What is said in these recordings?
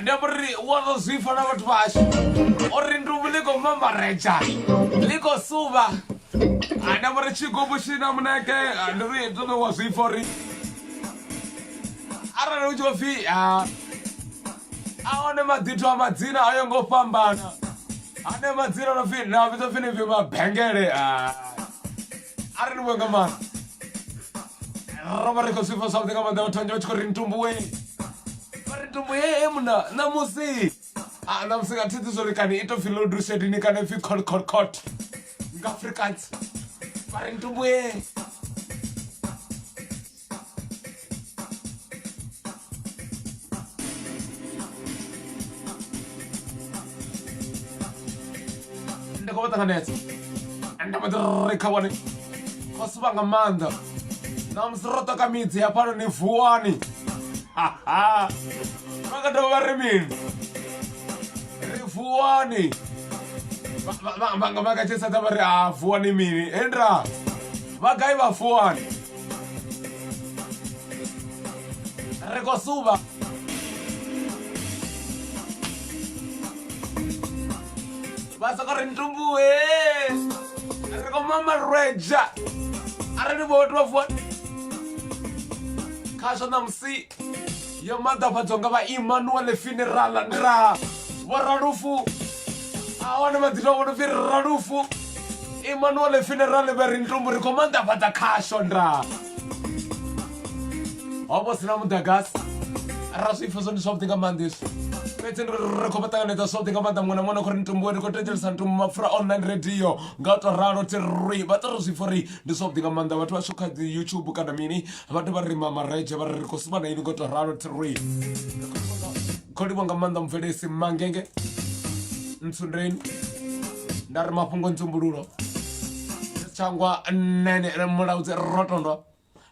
Ndi amba uri wa tou zwi pfa na vhathu vhashu uri ndumbu ḽi khou mamaredza ḽi khou suvha. Ndi amba uri tshigubu tshi na muneke ndi uri to wa zwi pfa uri arali hu tshi khou pfhi a hone maḓithu a madzina a yo ngo fhambana ane madzina no pfhi na vhidzwa pfhi ni pfhi mabengele a ri ni vhuye nga maanḓa ro vha ri khou zwi pfa zwavhuḓi nga maanḓa vhathu vhanzhi vha tshi khou ri ntumbuwe vha ri ntumbu he muna ṋamusi a ṋamusi nga thi ḓi zwori kani i to pfhi load shedding kana ipfhi call call cot nga Afrikaans vha ri ntumbu he. Ndi khou vha ṱanganedza nda mbo ḓi ri kha vhone khou suvha nga maanḓa ṋamusi ro ṱoka midzi hafhanoni vuwani vha nga dovha vha ri mini ri vuwani vha nga tshisadza vha ri a vuwani mini hendra vha gai vha vuwani ri khou suvha vha soko ri ntumbuwe ri khou mama rwedzha arali vho vhathu vha vuwa khazwo ṋamusi yo maanḓafhadzwa nga vha Emmanuel funeral nda vho ralufu a wane madzina a vho no pfi ralufu Emmanuel funeral vha ri ntumbu ri khou maanḓafhadza khasho nda ho vha sina muḓagasi ra zwi pfa zwone zwavhuḓi nga maanḓa hezwi fhedzi ndi ri khou vha ṱanganedza zwavhuḓi nga maanḓa muṅwe na muṅwe na khou ri ntumbuwe ndi khou thetshelesa ntumbu mapfura online radio nga u tou ralo thi ri vha ṱo ri zwi pfa uri ndi zwavhuḓi nga maanḓa vhathu vhashu kha dzi youtube kana mini vhathu vha ri mamaredzhe vha ri ri khou suvha na ini ngo tou ralo thi ri khou livhuwa nga maanḓa mubvelesi mangenge ntsundeni nda ri mafhungo nzumbululo tshangwa nene mulaudzi rotondwa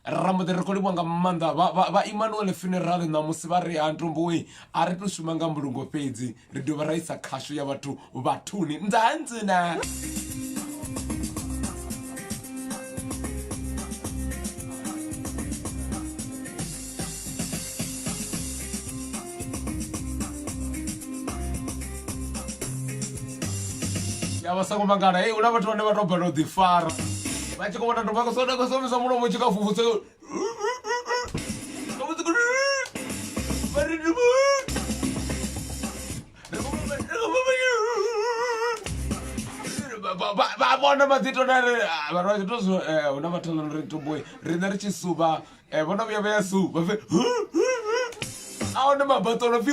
ramboḓi ri khou livhuwa nga maanḓa vha Emmanuel funeral ṋamusi vha ri ha ntumbuwi a ri to shuma nga mbulungo fhedzi ri dovha ra isa khasho ya vhathu vhathuni nzanzina ya vha songo mangala hei hu na vhathu vhane vha tou balelwa u ḓifara vha tshi khou vhona ndomba khou somisa mulomo u tshi kha fufutse vha vhona maḓito na ri vhathu vha tshi to hu na vhathu vha no ri tumbui riṋe ri tshi suvha. Vho no vhuya vha ya su vha pfi a hone mabaṱo no pfi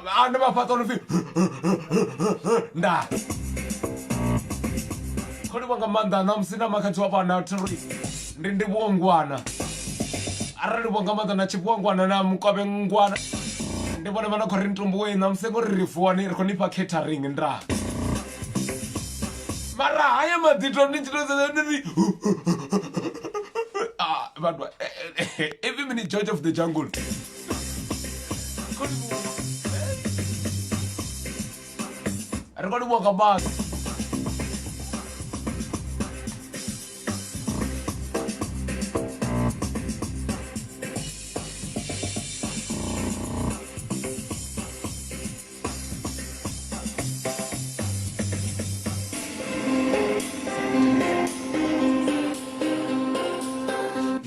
a hone mafhaṱo no pfi nda kho livha nga maanḓa ṋamusi na makhadzi wa vhana thiri ndi ndivhuwo ngwana arali vho nga maanḓa na tshifhiwa ngwana na mukovhe ngwana ndi vhone vha no khou ri ntumbuwe ṋamusi ngori ri vuwani ri khou nifha catering nda mara haya maḓito ndi tshi to ndi ri ah vhathu every minute george of the jungle ri khou livhuwa nga maanḓa.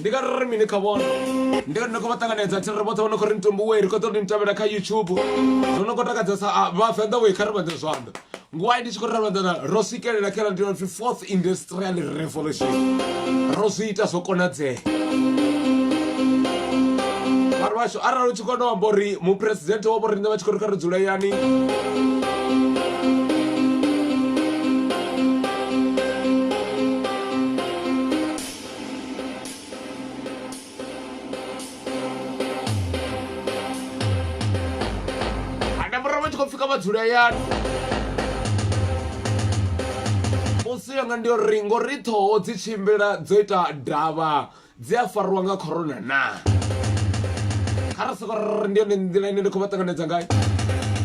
Ndi nga ri mini kha vhone ndi nga ri ndi khou vha ṱanganedza thi ri vhoṱhe vho no khou ri ntumbuwe ri khou ṱoḓa ni tevhela kha youtube zwo no khou takadzesa vhavenḓa we kha ri vhanḓe zwanḓa Ngwai ndi tshi khou ravhedzana ro swikelela kha ndi pfi fourth industrial revolution ro zwi ita zwo konadzea vhari vhashu arali u tshi kona u amba uri muphuresidennde wa vho riṋe vha tshi khou ri kha ri dzule yani anda murahu vha tshi khou pfika vha dzula yani musi yanga ndi uri ngori ṱhoho dzi tshimbila dzo ita davha dzi a farwa nga corona na kha ri soko ri ndi yone nḓila ine ndi khou vha ṱanganedza ngayo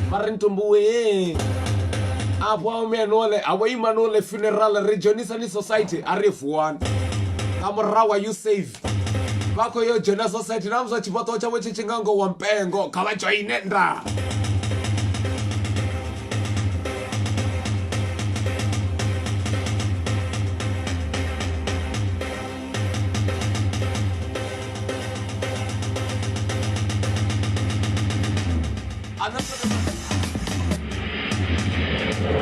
vha ri ntumbuwe afho amuyanole avho imanole funeral ri dzhenisani society a ri vuwani nga murahu wa you save vha khou yo dzhena society na musi tshifhaṱuwo tshavho tshi tshi nga ngo wa mpengo kha vha dzhoine nda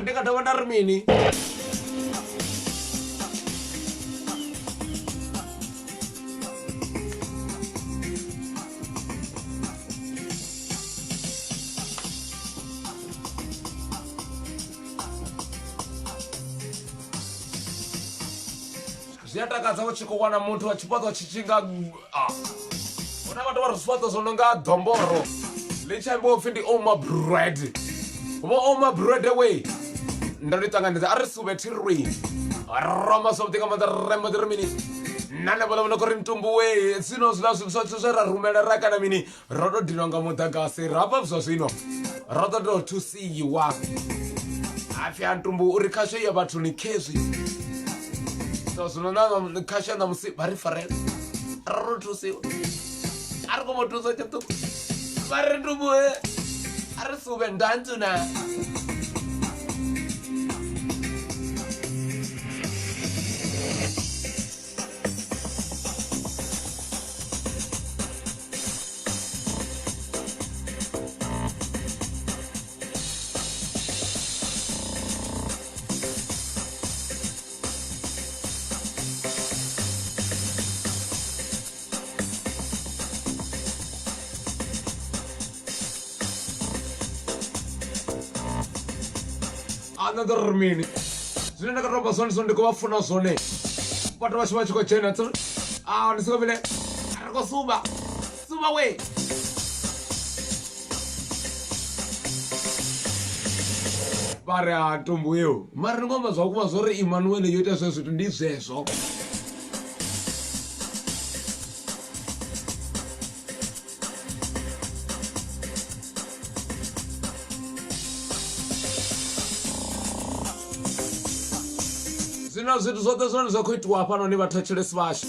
ndi nga dovha nda ri mini zwi a takadza u tshi khou wana muthu wa tshifhaṱo tshi tshi nga ah. hu na vhathu vha ri zwifhaṱo zwo no nga ḓomboro ḽi tshi ambiwa upfhi ndi oma bread vho oma bread way ndo ri ṱanganedza a ri suvhe thirwi roma zwavhuḓi nga maanḓa rembo ḓi ri mini na na vhona vhona kori ntumbuwe zwino zwiḽa zwithu zwoṱhe zwe ra rumela ra kana mini ro to dinwa nga muḓagasi ra bva zwa zwino ro ḓo tou thusiwa hapfi ha ntumbu uri khasho ya vhathuni khezwi so zwino na khasho ya ṋamusi vha ri farela ro thusiwa a ri khou mu thusa tshiṱuku vha ri ntumbuwe a ri suvhe ndantsu na a nṋe ḓo ri mini zwine nda kho to amba zwone zwone ndi khou vha funa zwone vhathu vhashu vha tshi khou dzhena a ndi soko vhile ri khou suvha suvha we vha ri a ntombo eo mara ndi ngomba zwa vhukuma zwo ri Emmanuel yo ita zwezwo zwithu ndi zwezwo Zwino zwithu zwoṱhe zwine zwa khou itiwa hafhanoni vhathetshelesi vhashu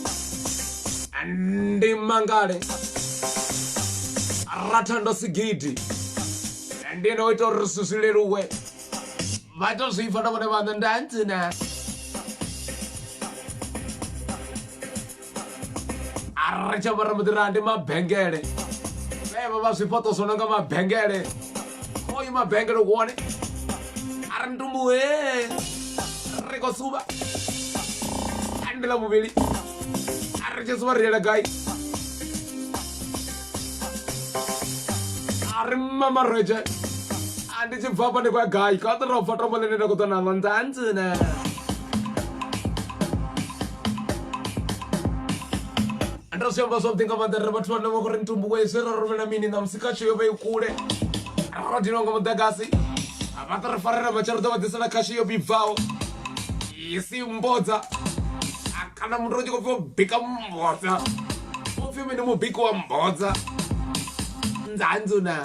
ndi mangale rathando sigidi ndi ene o ita uri zwithu zwi leluwe vha ita zwi pfa na vhone vhaṋe ndantsina a ri tsha vhora muḓira ndi mabengele vhevha vha zwifhaṱo zwo no nga mabengele oyu mabengele wone a ri ntumbuhe ri khou suvha Ndi ḽa vhuvhili a ri tshi suvha ri yela gai a ri mamareje a ndi tshi bva hafha ndi khou ya gai kha ḓo ro bva tombo ḽine nda khou ḓo naḽo nzanzine. Ndo zwi amba zwavhuḓi nga maanḓa ri vhathu vhane vha khou ri ntumbu wezwi ra rumela mini ṋamusi khatsho yo vha i kule ro dinwa nga muḓagasi vha ḓo ri farela matshelo ḓo vha ḓisela khasho yo vhibvaho isi mbodza kana muthu u tshi khou pfi o bika mbodza u pfi mini mubiki wa mbodza nzanzu na.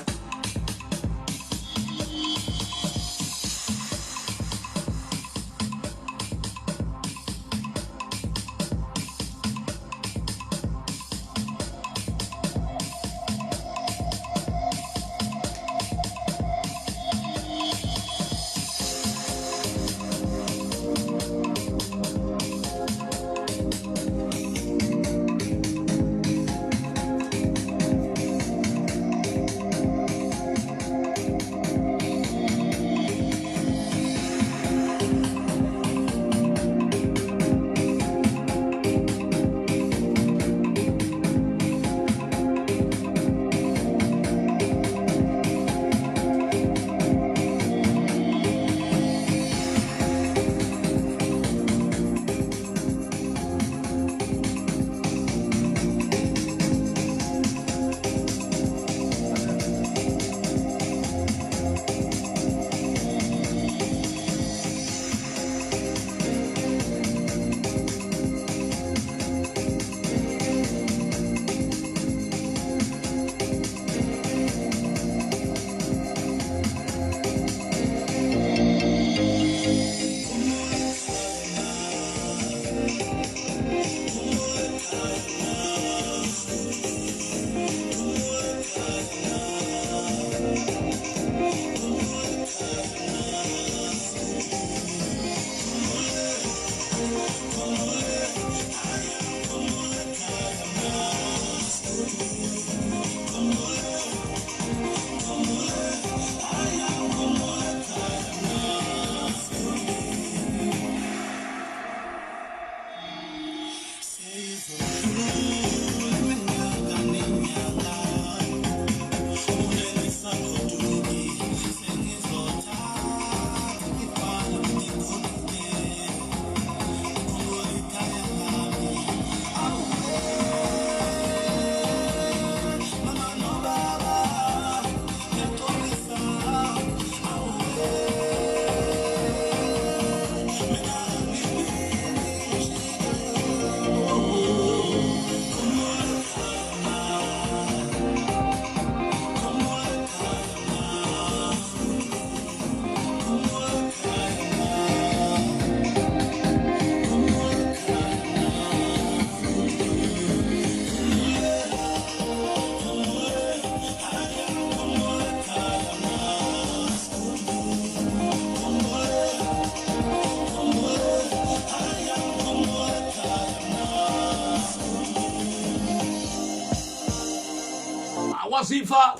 Wa zwi pfa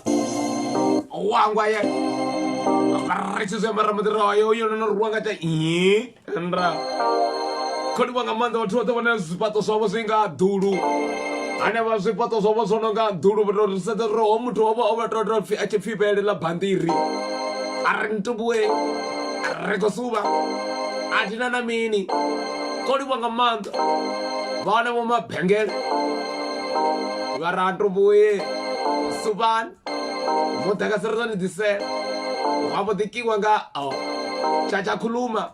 wangwa ye ri tshi zwi ambara muḓira yo yo no rwiwa nga tsha i nda kho livha nga maanḓa vhathu vhoṱhe vhone zwifhaṱo zwavho zwi nga ḓulu hanevha zwifhaṱo zwavho zwo no nga ḓulu vha tou sedza uri ho muthu ho vha o vha tou tou pfhi a tshi pfhi vhele ḽa bammbiri a ri ntubuwe ri khou suvha a thina na mini kho livha nga maanḓa vha wane vho mabengele vha ra ntubuwe suvhani muḓagasi ri ḓo ni ḓisela wa mbo ḓikiwa nga tshatsha khuluma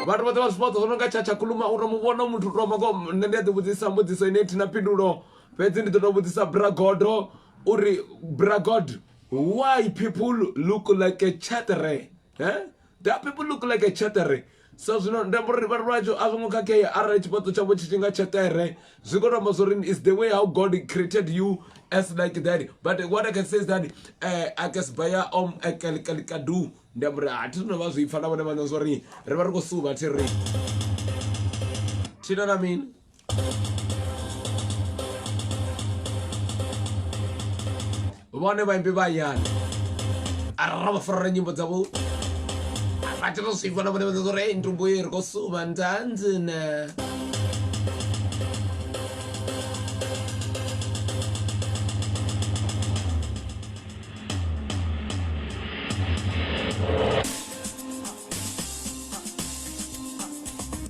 vhathu vhoṱhe vha zwifhaṱo zwo no nga tshatsha khuluma u to mu vhona muthu u to amba ngoho nṋe ndi a ḓi vhudzisa mbudziso ine thina phindulo fhedzi ndi ḓo to vhudzisa bragodo uri bragod why people look like a chatere eh? That people look like a tsheṱere so zwino ndi amba uri vhathu vhashu a zwo ngo khakhea arali tshifhaṱo tshavho tshi tshi nga tsheṱere zwi khou to amba zwori is the way how God created you as like that but what I can say is that I can buy om kadu ndi amba uri a thi no vha zwi pfa na vhone vhaṋe zwori ri vha ri khou suvha thi ri thina na mini. Vhone vhaimbi vha hayani arali ra vha farela nyimbo dzavho Vha tshi to zwi vhona vhone vhaṋe uri "Ei, ntumbu iyi ri khou suvha ndanzina."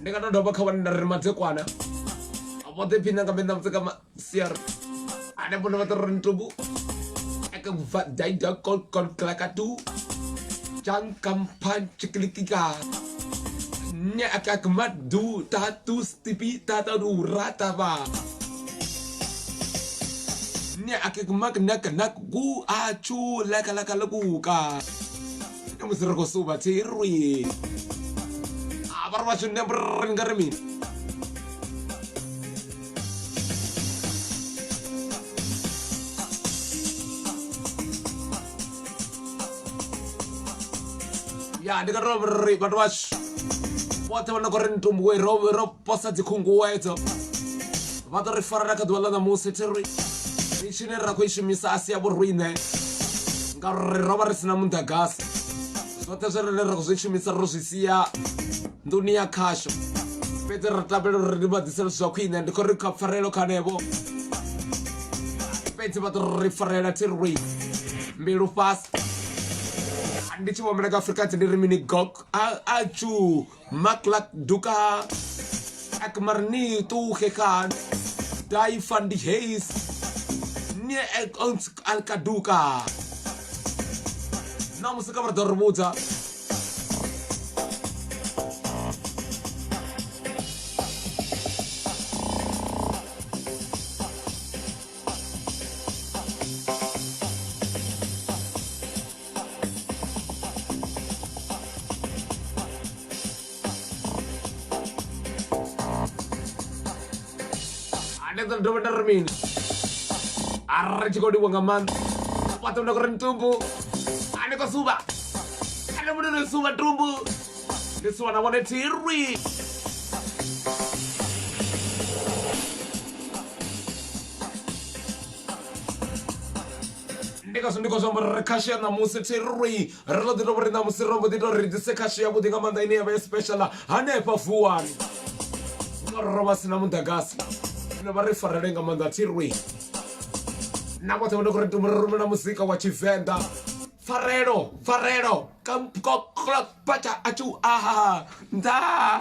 Ndi nga to dovha kha vhone nda ri madekwana vho ḓiphina nga maanḓa musi nga masiari hanefho ndo vha ṱo ri ntumbu ekvaidaidakolkolklakatu jankampantšiklikika nyakakmadu tatu stipi tatadu ratava nyakakmaknaknak ku achu lakalakalakuka ndi musi ri khou suvha thirwi a vha ri vhashu nṋe ri nga ri mini. Ya ndi nga to ri vhathu vhashu vhoṱhe vha no khou ri ntumbuwe ro posa dzikhunguwedzo vha ḓo ri farela kha ḓuvha ḽa ṋamusi thi ri mitshini ra khou i shumisa a si ya vhoriṋe ngauri ro vha ri si na muḓagasi, zwoṱhe zwe rine ra khou zwi shumisa ro zwi sia nḓuni ya khasho, fhedzi ra tapelela uri ri vha ḓisele zwithu zwa khwine. Ndi khou ri kha pfarelo kha hanevho, fhedzi vha ḓo ri farela thi ri mbilu fhasi. Ndi tshi vho humbela nga Afrikaans ndi ri mini gok a chu maklak duka ek maar nie toegegaan die van die huis nie ek ons alkaduka na musi ka vha ri ḓo ri vhudza. Ndi ḓo dovha nda ri mini a ri tshi khou livhuwa nga maanḓa vhoṱhe vho no khou ri ntumbu a ni khou suvha a ni muthu ni suvha ntumbu ndi suvha na vhone thirwi. Ndi ngazwo ndi khou zwi amba uri ri khasho ya ṋamusi thi ri ri ḓo ḓi tou ri ṋamusi ro mbo ḓi tou ri ḓise khasho yavhuḓi nga maanḓa ine ya vha ya special hanefha vuwani ngauri ro vha sina muḓagasi, zwino vha ri farele nga maanḓa thi ri na vhoṱhe vho no khou ri tuma ri rumela muzika wa tshivenḓa pfarelo pfarelo patsha atshu aha nda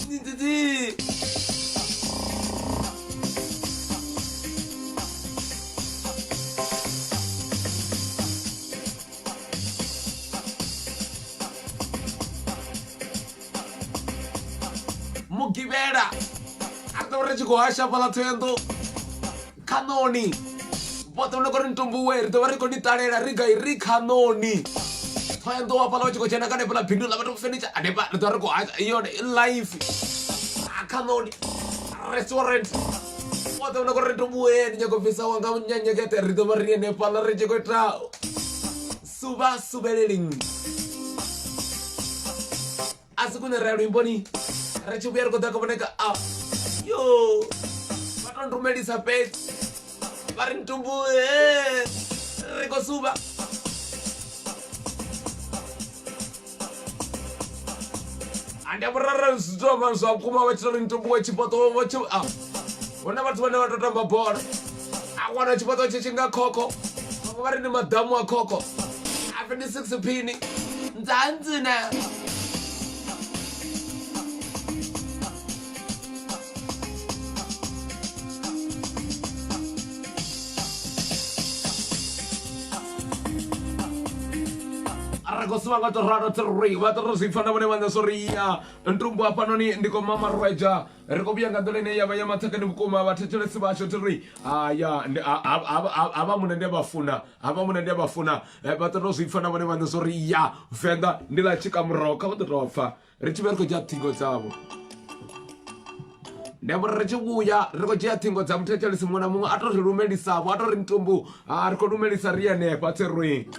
ndidi. Mugivhela a ri ḓo ri tshi khou hasha fhaḽa Thohoyandou khaṋoni vhoṱhe vho no khou ri ntumbuwe ri ḓo vha ri khou ni ṱalela ri gai ri khaṋoni Thohoyandou hafhaḽa vha tshi khou dzhena kha hanefhaḽa bindu ḽa vhathu fenitsha hanefha ri ḓo vha ri khou hasha yone i live khaṋoni restaurant vhoṱhe vho no khou ri ntumbuwe ndi nyago bvisa wanga munyanyekete ri ḓo vha ri hanefhaḽa ri tshi khou ita suvha suvheleling a si kune ra ya luimboni ri tshi vhuya ri khou ḓa kha vhoneka a yo vha to nrumelisa fhedzi vha ri ntumbu ri khou suvha. Andi vhurara zwi to vha zwa vhukuma vha tshi ri ntumbu wa tshifhaṱo vha tshi a huna vhathu vhane vha to tamba bola a wana tshifhaṱo tshi tshi nga khokho vhaṅwe vha ri ndi maḓamu a khokho a pfi ndi six pini nzanzina. Ri khou suvha nga to ralo ri vha ṱo zwi pfa na vhone vhaṋe zwo ri ya ntumbu hafhanoni ndi khou mama rwedzha ri khou vhuya nga nḓila ine ya vha ya maṱhakheni vhukuma vhathetshelesi vhashu thi ri haya havha muṋe ndi a vha funa havha muṋe ndi a vha funa vha ṱo zwi pfa na vhone vhaṋe zwo ri ya venḓa ndi ḽa tshika murahu kha vha ḓo tou pfa ri tshi vhuya ri khou dzhia ṱhingo dzavho. Ndi amba uri ri tshi vhuya ri khou dzhia ṱhingo dza muthetshelesi muṅwe na muṅwe a to ri lumelisavho a to ri ntumbu ha ri khou lumelisa ri henefha tserwini.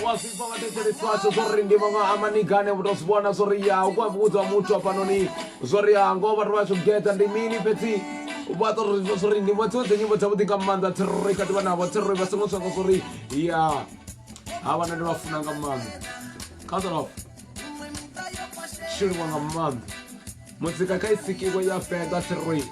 Wazwipfa vhathetshelesi vhashu zwo ri ndi vhaṅwe amanigane vho to zwi vhona zwo ri ya u khou vhudzwa muthu hafhanoni zwo ri ya ngoho vhathu vha tshi geḓa ndi mini fhedzi vha to ri zwo ri ndi vho dziṅwe dza nyimbo dzavhuḓi nga maanḓa thirri kha ḓivha navho thirri vha songo swaka zwo ri ya havha na ndi vha funa nga maanḓa kha ḓorof sheliwa nga maanḓa muzika kha i sikiwe ya venḓa thirri.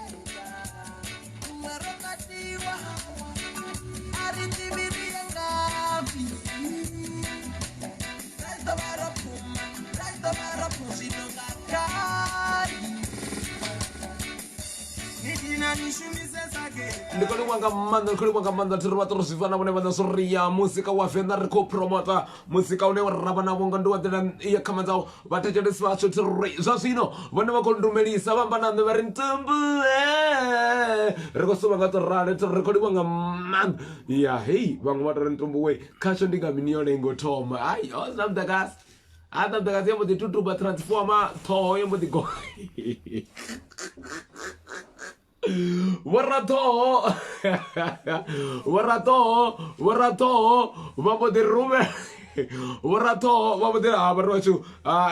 Ndi khou livhuwa nga maanḓa, ndi khou livhuwa nga maanḓa thiri vha ṱo ri zwi fana vhone vhaṋe zwo ri ya muzika wa venḓa ri khou promota muzika une ra vha navho nga ndi wa nḓila ya khamadzaho vhathetshelesi vhashu thiri zwa zwino vhone vha khou ndumelisa vha amba na nṋe vha ri ntumbule ri khou suvha nga to rali thiri ri khou livhuwa nga maanḓa ya hei vhaṅwe vha to ri ntumbuwe khasho ndi nga mini yone ngo thoma ai o sina muḓagasi a na muḓagasi yo mbo ḓi tutuba transformer ṱhoho yo mbo ḓi go vhoraṱhoho vhoraṱhoho vhoraṱhoho vha mbo ḓi rumela vhoraṱhoho vha mbo ḓi ha vhathu vhashu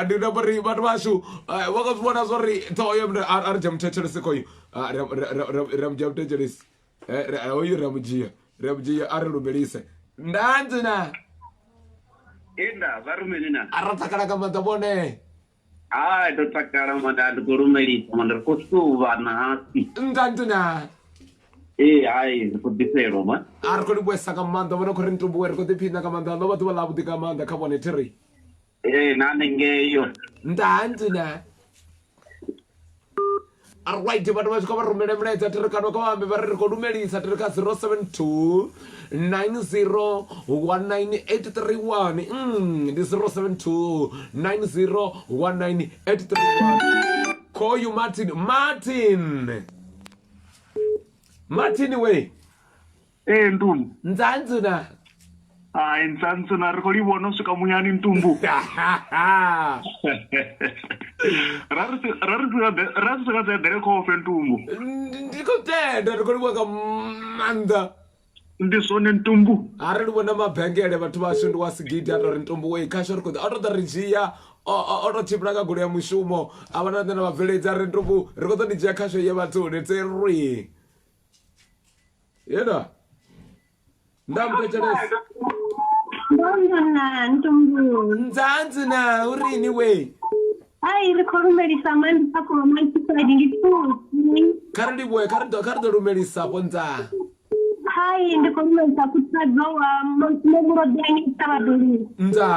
ndi amba uri vhathu vhashu vha khou zwi vhona zwa uri ṱhoho yo a ri dzhia muthetshelesi khoyu ra mu dzhia muthetshelesi hoyu ra mu dzhia ra mu dzhia a ri lumelise ndanzi na Enda vha rumeli na a ra takala nga maanḓa vhone. Hai ndo takala manda ndi khou lumelisa manda ri khou suvha nahasi. Ndanzi na Ee hai ri khou ḓifhelwa ma. A ri khou livhuwesa nga maanḓa vhone khou ri ntumbuwe ri khou ḓiphina nga maanḓa ḽo vha ḓuvha ḽavhuḓi nga maanḓa kha vhone thiri. Ee na hanengeyo. Ndanzi na right vhathu vha tshi khou vha rumele milaedza thiri kana kha vha ambe vha ri ri khou lumelisa thiri kha 072 9019831 ndi 072 9019831 call you Martin. Martin, Martin we. Ee Ntumbu. Nzanzu na. Hai Nzanzu na ri khou livhona u swika muyani Ntumbu. Ra ri si- ra ri swika ḓe- ra ri swika dzi eḓele khofhe Ntumbu. Ndi khou tenda ri khou livhuwa nga maanḓa. Ndi zwone Ntumbu. Ha ri livhuwa na mabengele vhathu vhashu ndi wa sigidi a to ri Ntumbu wei khasho ri khou ḓa o to ḓa ri dzhia o to tshimbila nga goloi ya mushumo a vha na nṋe na vhabveledzi a ri Ntumbu ri khou ḓo ni dzhia khasho ye vhathuni tse ri. Yena. Nda muthetshelesi. Ndonzona ntumbu. Nzanzi na urini we? Ai ri khou lumelisa mani kha khou maitsadi ndi pfusi. Kha ri livhuwe, kha ri ḓo kha ri ḓo lumelisa vho nza. Hai ndi khou lumelisa khuthadzo wa Muloḓani Thavhaduli. Nza.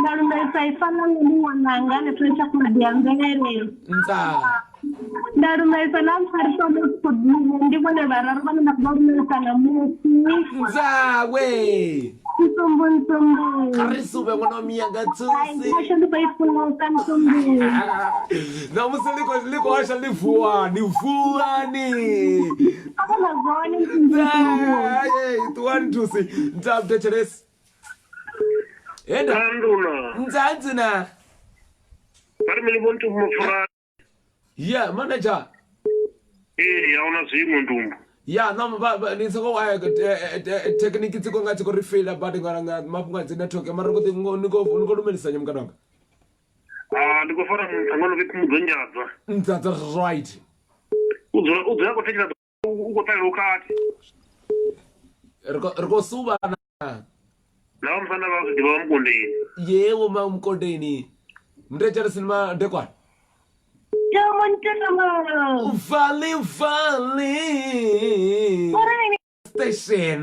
Nda lumelisa ifa ḽanga ndi ṅwananga hanefha Tshakhuma ya Mvelele. Nza. Nda lumelisa na mpfarisa Muthodile ndi vhone vhararu vhane nda khou vha lumelisa ṋamusi. Nza we. Ntsumbu ntsumbu. Kha ri suvhe ṅwana wa miyanga Hai tsusi. khasho ndi khou i funesa ntsumbu. Ṋamusi ḽi khou ḽi khou hasha ḽi vuwani vuwani. Kha vhona zwone ntsumbu ntsumbu. Hey, ṱuwani thusi. Nza muthetshelesi. Henda. Nduna. Nzanzi na. Vha ri mini vho Ntumbu Mapfura? Yeah, manager. Ee, a huna zwiṅwe Ntumbu. Ya, no ba ba ni soko technique dzi khou nga dzi khou ri feila badi nga nga mafhungo a dzi network mara ri khou ḓi ni khou ni khou lumelisa nyamukana wanga. Ah, ndi khou fara muthu anga no pfi Phumudzo Nyadza. Nzadza right. U dzula u dzula a khou thetshelesa u khou ṱalela u kati. Ri khou ri khou suvha na. Na vha musanda vha zwi ḓivha vha mukondeni. Yebo ma mukondeni. Mthetshelesi ni madekwana. Ntumbu ntumbu. Valley Valley Uri Station.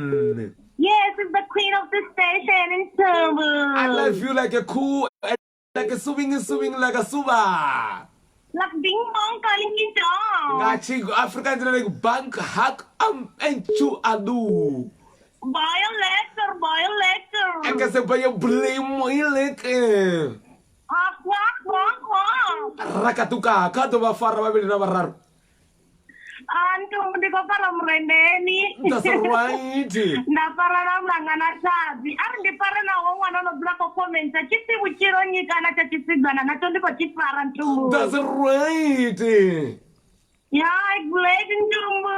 Yes, it's the queen of the station in Ntumbu. I love you like a cool and like a swimming swimming like a suba. Like bing bong calling me dong. Nga tshi Afrikaans like bank hak am and chu adu. Violator, violator. Ek se baie bly moeilik. Ah, kwak, kwak, kwak. Rakatuka kha ḓo vha fara vhavhili na vhararu. Ah, Ntumbu ndi khou fara murendeni. That's right. Nda fara na mulangana thabi. A ri ndi fare na ho ṅwana o no dzula khou commenta tshi pfi vhutshilo nnyi kana tsha tshisidzana natsho ndi khou tshi fara Ntumbu. That's right. Ya, glad Ntumbu.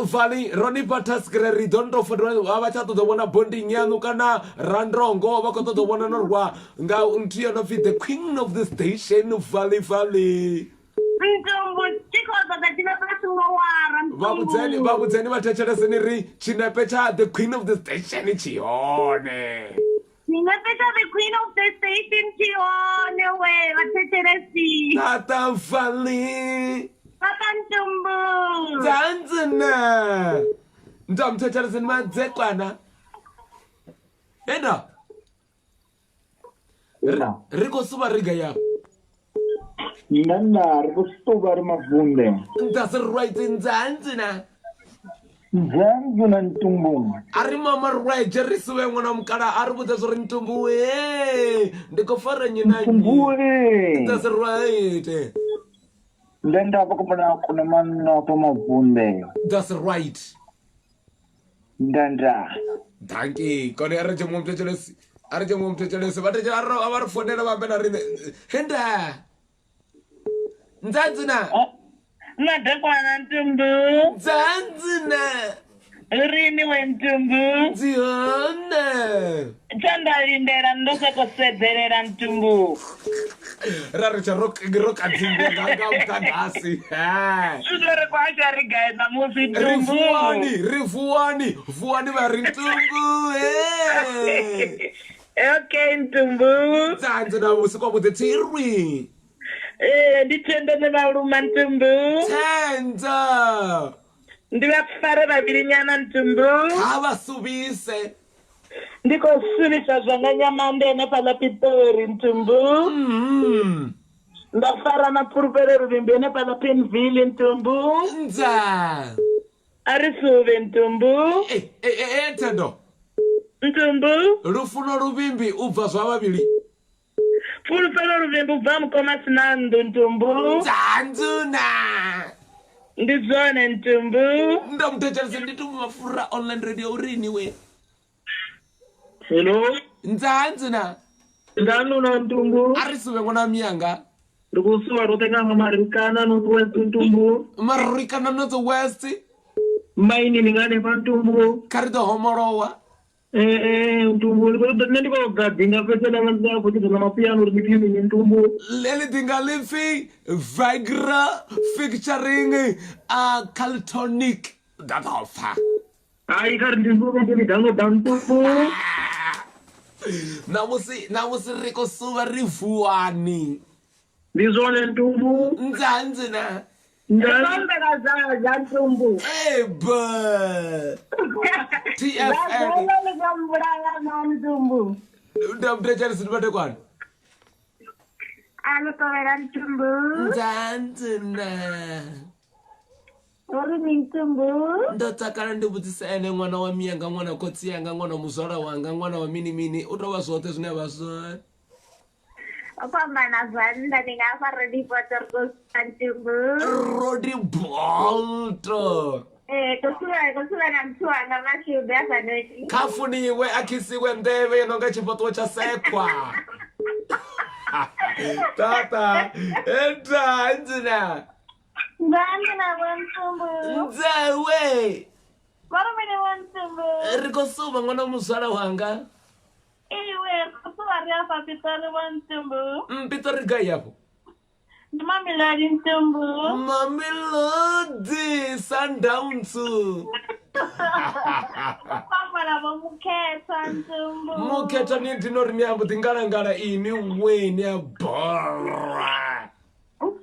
Vali ro ni fha task ri ri ḓo ni tou fotola a vha tsha ṱoḓa u vhona bonding yaṋu kana randongo vha khou ṱoḓa u vhona no rwa nga nthu yo no pfi the queen of the station Vali Vali. Ntumbu tshi khou ṱoḓa tshinepe a songo wara Vha vhudzeni vha vhudzeni vha thetsheleseni ri tshinepe tsha the queen of the station tshi hone. Tshinepe tsha the queen of the station tshi hone we vha thetshelesi. Tata Vali. Tata Ntumbu. Dzanzina. Nda muthetsheleseni madzekwana. Enda. Ri khou suvha ri gai afha? Nda nda ri khou suvha ri mavunḓe. That's right nzanzi na. Nzanzi na ntumbu. A ri mama rweje ri suvhe ṅwana wa mukala a ri vhudze zwo ri ntumbu we ndi khou fara nnyi na nnyi. Ntumbu we. That's right. Nda nda vha khou vhona kuna manna afha mavunḓe. That's right. Nda nda. Danki kone a ri dzhe muṅwe muthetshelesi a ri dzhe muṅwe muthetshelesi vha thetshe a vha ri founela vha ambe na riṋe henda nzanzina Madekwana Ntumbu. nzanzina Rini we Ntumbu. ndzi hone Tsha nda lindela ndo soko sedzelela Ntumbu. Ra ri tsha ro ro kadzingiwa nga nga muḓagasi. Zwino ri khou asha ri gai ṋamusi Ri Ntumbu? vuwani ri vuwani vuwani vha ri Ntumbu he. Okay Ntumbu. Tsanze na vhusiku wa vhuḓi thirwi. Ee ndi tende ne vha luma Ntumbu. Tenda. Ndi vha fare vhavhili nyana Ntumbu. Kha vha suvhise. Ndi khou suvhisa zwanga nyamande henefhaḽa Pitori Ntumbu. Nda fara na Pfulufhelo Luvhimbi henefhaḽa Pinville Ntumbu. Nza. A ri suvhe Ntumbu. Eh eh eh Thendo. Ntumbu. Lufuno Luvhimbi u bva zwa vhavhili. Pfulufhelo Luvhimbi u bva mukoma sina nnḓu Ntumbu. Nzanzuna. Ndi zwone Ntumbu. Ndo muthetshelese ndi Ntumbu Mafura online radio uri ni we. Hello. Nzanzuna. Nzanzuna Ntumbu. A ri suvhe ṅwana miyanga. Ri khou suvha roṱhe nga Marikana North West Ntumbu. Marikana North West. Maini ni nga hanefha Ntumbu. Kha ri ḓo homolowa. Ee eh, Ntumbu ndi khou nṋe ndi khou bva ḓinga fhedza nda vha nda khou ṱoḓa na mapiano uri ndi pfi mini Ntumbu. Ḽeḽi ḓinga ḽi pfi Viagra featuring Caltonic. Nda ḓo pfa. Hai kha ri ndi mvumo ndi download ntumbu. Ṋamusi ṋamusi ri khou suvha ri vuwani. Ndi zwone ntumbu. Nzanzi na. Ndombela za ntumbu. Ebe. TFM. Zazolo ḽi khou mbulaya na ntumbu. Ndamuthetshela ndi madekwana. A ḽi kovhela ntumbu. Nzanzi na. Uri ni ntumbu. Ndo takala ndi vhudzisa ene ṅwana wa miyanga ṅwana khotsi yanga ṅwana wa muzwala wanga ṅwana wa mini mini u tou vha zwoṱhe zwine a vha zwone. O fhambana zwa nnḓa ndi nga hafha ro dipoto ri khou suvha ntumbu. Rodi Bolto. Ee, khou suvha khou suvha na muthu wanga Mashudu hafhanoni. Kha funiwe a khisiwe nḓevhe yo no nga tshifhaṱuwo tsha sekwa. Tata, enda ndzina. Nzanzi na vho ntumbu. Nzewe. Vha ri mini vho ntumbu? Ri khou suvha ṅwana wa muzwala wanga. Iwe ri khou suvha ri afha Pitori vho ntumbu. Pitori gai afho? Ndi Mamelodi ntumbu. Mamelodi Sundowns. Fhambana vho Mukhethwa ntumbu. Mukhethwa ni ndi no ri ni ambo ḓi ngalangala ini we ni a bora.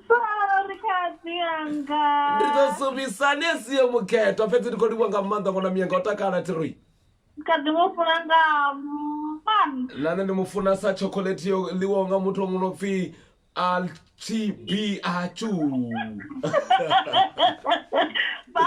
Sorry khadzi yanga. Ndi ḓo suvhisa ni a siyo Mukhethwa fhedzi ndi khou livhuwa nga maanḓa ṅwana miyenga o takala thi ri. Kha ḓi mu funa nga maanḓa. Na nṋe ndi mu funa sa chocolate yo ḽiwaho nga muthu o no pfi Alchibi Achu. Bye.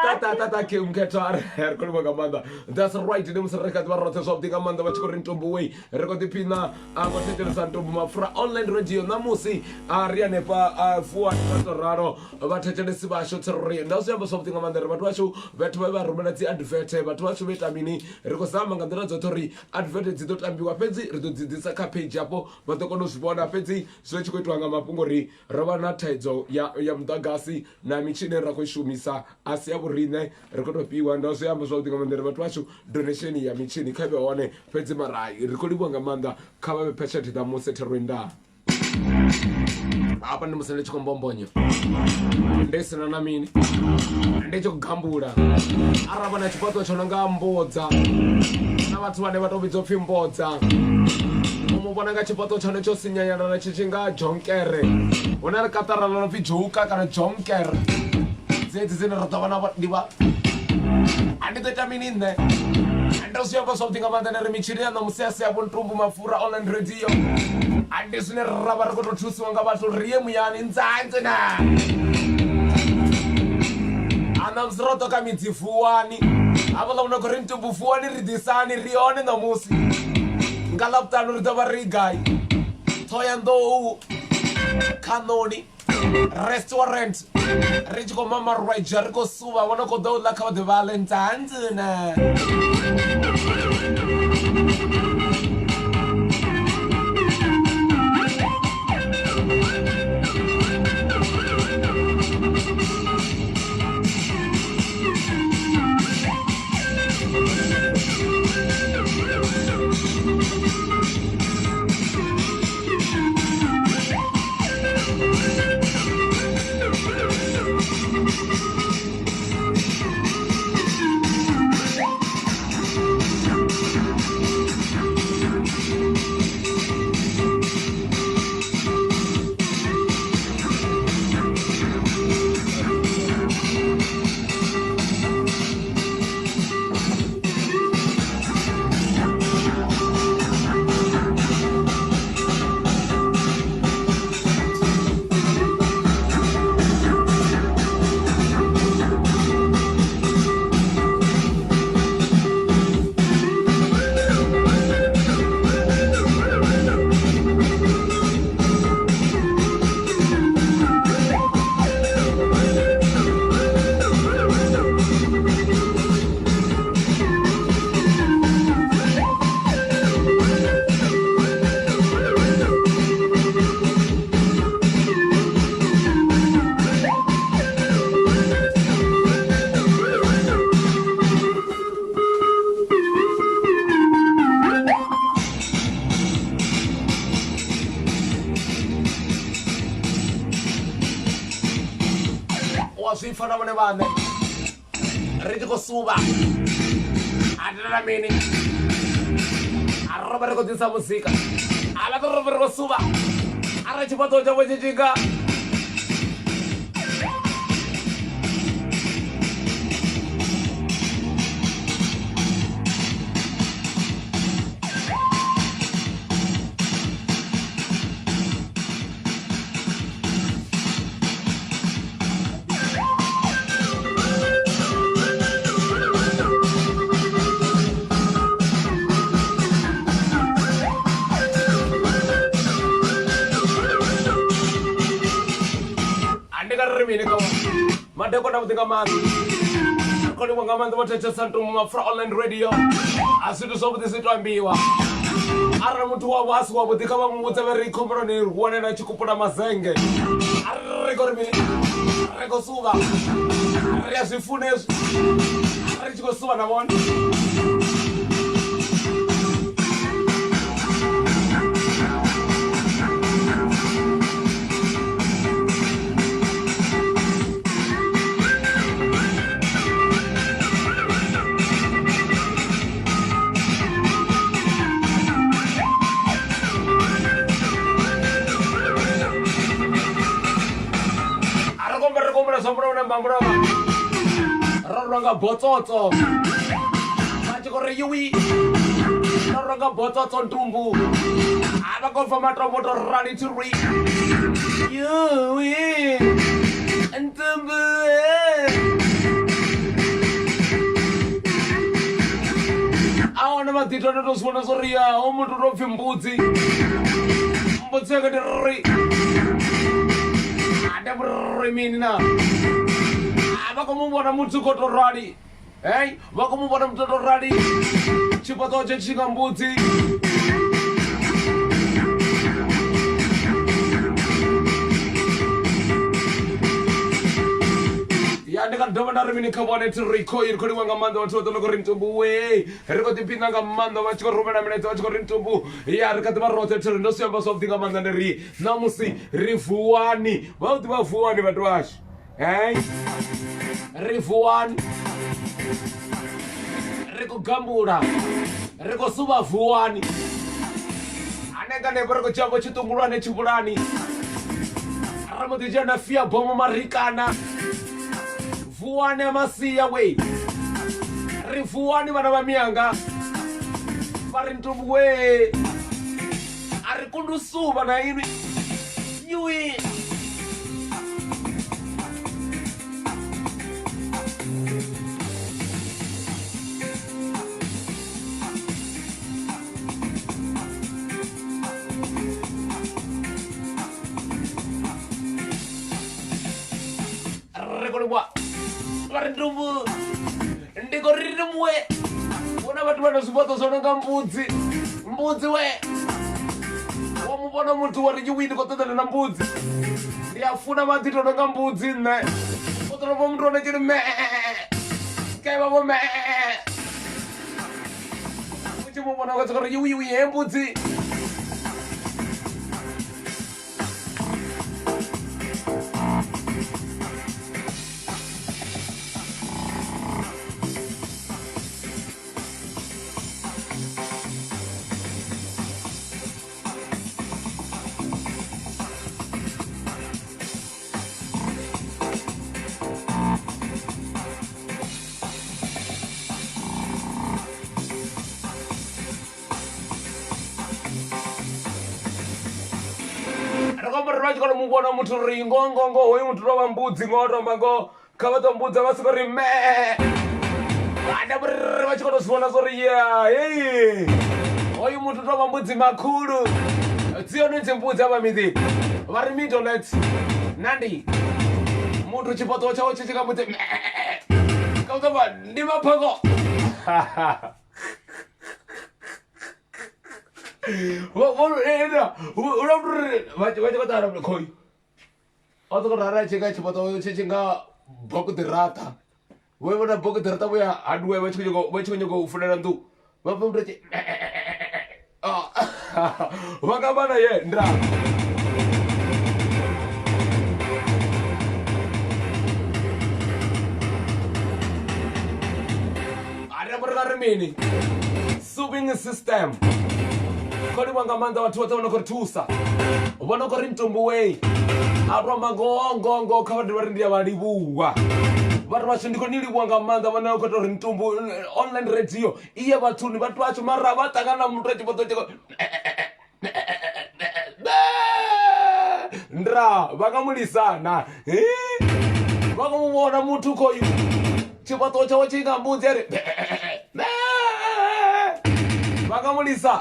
Tata tata ke Mukhethwa ri ri khou livhuwa nga maanḓa. That's right ndi musi ri kha ḓivha roṱhe zwavhuḓi nga maanḓa vha tshi khou ri ntombo wei ri khou ḓiphina a khou thetshelesa ntombo mapfura online radio ṋamusi a ri hanefha a fuwani nga to ralo vhathetshelesi vhashu tsiruri nda zwi amba zwavhuḓi nga maanḓa ri vhathu vhashu vhathu vha vha rumela dzi advert vhathu vhashu vha ita mini ri khou zama nga nḓila dzoṱhe uri advert dzi ḓo tambiwa fhedzi ri ḓo dzi ḓisa kha page afho vha ḓo kona u zwi vhona fhedzi zwi tshi khou itiwa nga mafhungo uri ro vha na thaidzo ya, ya muḓagasi na mitshini ine ra khou i shumisa a si ya vhoriṋe ri khou tou fhiwa ndo zwi amba zwavhuḓi nga maanḓa uri vhathu vhashu donation ya mitshini kha vhe hone fhedzi mara ri khou livhuwa nga maanḓa kha vha vhe patient ṋamusi therwenda hafha ndi musi ndi tshi khou mbombonya ndi sina na mini ndi tshi khou gambula arali vhona tshifhaṱo tsho no nga mbodza na vhathu vhane vha tou vhidzwa upfhi mbodza u mu vhona nga tshifhaṱo tshone tsho sinyanyana tshi tshi nga jonkere hu na kaṱara ḽo no pfhi joka kana jonkere dzedzi dzine ra ḓo vha na ndi vha a ndi ḓo ita mini nṋe ndo zwi amba zwavhuḓi nga maanḓa ri mitshini ya ṋamusi ya sia vhuntumbu mafura online radio a ndi zwine ra vha ri khou tou thusiwa nga vhathu ri ye muyani nzanze na a ṋamusi ro ṱoka midzi fuwani hafhaḽa vho no khou ri ntumbu fuwani ri ḓisani ri hone ṋamusi nga ḽavhuṱanu ri ḓo vha ri gai ṱhohoyanḓou khaṋoni restaurant ri tshi khou mama rwedzha ri khou suvha vho no khou ḓo ḽa kha vha ḓe vha ḽe nzanzina wa zwi pfa na vhone vhaṋe. Ri tshi khou suvha a tendela mini a ro vha ri khou ḓisa muzika a vha ḓo ro vha ri khou suvha arali tshifhaṱuwo tshavho tshi tshi nga Andika ri mini kha madekwana avhuḓi nga maanḓa khou livhuwa nga maanḓa vho thetshelesa ntumu mapfura online radio a zwithu zwavhuḓi zwi to ambiwa arali muthu wavho a si wavhuḓi kha vha mu vhudze vha ri khombelo ni wane na tshikupula mazenge ri khou ri mini ri khou suvha ri a zwi funa hezwi ri tshi khou suvha na vhone A ri kombe ri kombela zwa mulovha na mbambulovha ro rwa nga botsotso vha tshi khou ri yuwi ro rwa nga botsotso ntumbu a vha khou bva matombo to rali thi rwi yuwi ntumbu a wana maḓito ndo to zwi vhona zwo ri ya ho muthu to pfhi mbudzi mbudzi yanga ndi ri ande ri mini na a vha khou mu vhona muthu khou to rali hei vha khou mu vhona muthu to rali tshifhaṱo tshe tshi nga mbudzi ya ndi nga dovha nda ri mini kha vhone thi ri khou ri khou livha nga maanḓa vhathu vha ḓo ri ntumbu we ri khou ḓiphina nga maanḓa vha tshi khou rumela milaedza vha tshi khou ri ntumbu ya ri kha ḓi vha roṱhe thi ri ndo si amba zwavhuḓi nga maanḓa ndi ri ṋamusi ri vuwani vha u ḓivha vuwani vhathu vhashu hei ri vuwani ri khou gambula ri khou suvha vuwani hanenga hanefho ri khou dzhia vho tshiṱungulwane tshivhulani ra mbo ḓi dzhia na fia bomo marikana vuwani a masia we ri vuwani vhana vha miyanga vha ri ntumbu we a ri kundu suvha na inwi yuwi ri khou livhuwa vha ri ntumbu ndi khou ri muwe hu na vhathu vha na zwifhaṱo zwo no nga mbudzi mbudzi we wo mu vhona muthu wa ri yuwi ndi khou ṱoḓana na mbudzi ndi a funa maḓi to no nga mbudzi nṋe u ḓo vho muthu one tshi ri mee kae vha vho mee u tshi mu vhona u khou ri yuwi yuwi he mbudzi ri khou amba uri vha tshi kona mu vhona muthu ri ngoho ngoho ngoho hoyu muthu tovha mbudzi ngoho to amba ngoho kha vha ḓo mbudza vha soko ri mee anda ri vha tshi khou tou zwi vhona zwo ri ya hei hoyu muthu tovha mbudzi makhulu dzi hone dzi mbudzi avha miḓini vha ri midolet nandi muthu tshifhaṱuwo tshawe tshi tshi nga mbudzi kha u ḓo vha ndi maphango vha tshi khou ṱala khoi o soko rara tshi nga tshifhaṱo tshi tshi nga bokuḓiraṱa vho vhona bokuḓiraṱa vho ya hardware vha tshi khou nyanga vha tshi khou nyanga u funela nnḓu vha pfa muthu a tshi vha nga vha na ye nda ri mini suving system kho livha nga maanḓa vhathu vhoṱhe vho no khou ri thusa vho no khou ri ntumbu wei a to amba ngoho ngoho ngoho kha vha ri ndi a vha livhuwa vhathu vhashu ndi khou ni livhuwa nga maanḓa vhone vha khou ita uri ntumbu online radio iye vhathuni vhathu vhashu mara vha ṱangana na muthu a tshi vho ḓo tshi nda vha nga mu lisana vha nga mu vhona muthu khoyu tshifhaṱuwo tshawe tshi nga mbudzi ari vha nga mu lisa.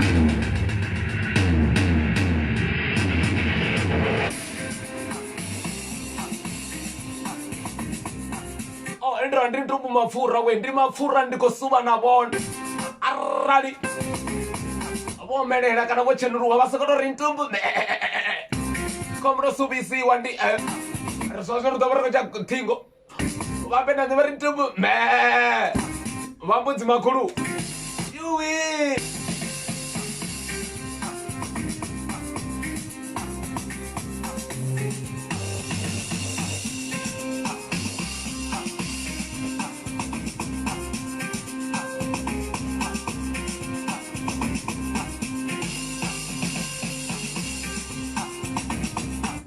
Oh, ndra ndi ntumbu mapfura we ndi mapfura ndi khou suvha na vhone arali vho melela kana vho tshenuluwa vha sokou tou ri ntumbu khombo ndo suvhisiwa ndi eh, ri zwazwo ri ḓo vha ri khou tsha ṱhingo vha mbe na nṋe vha ri ntumbu me vha mbudzi makhulu yuwi.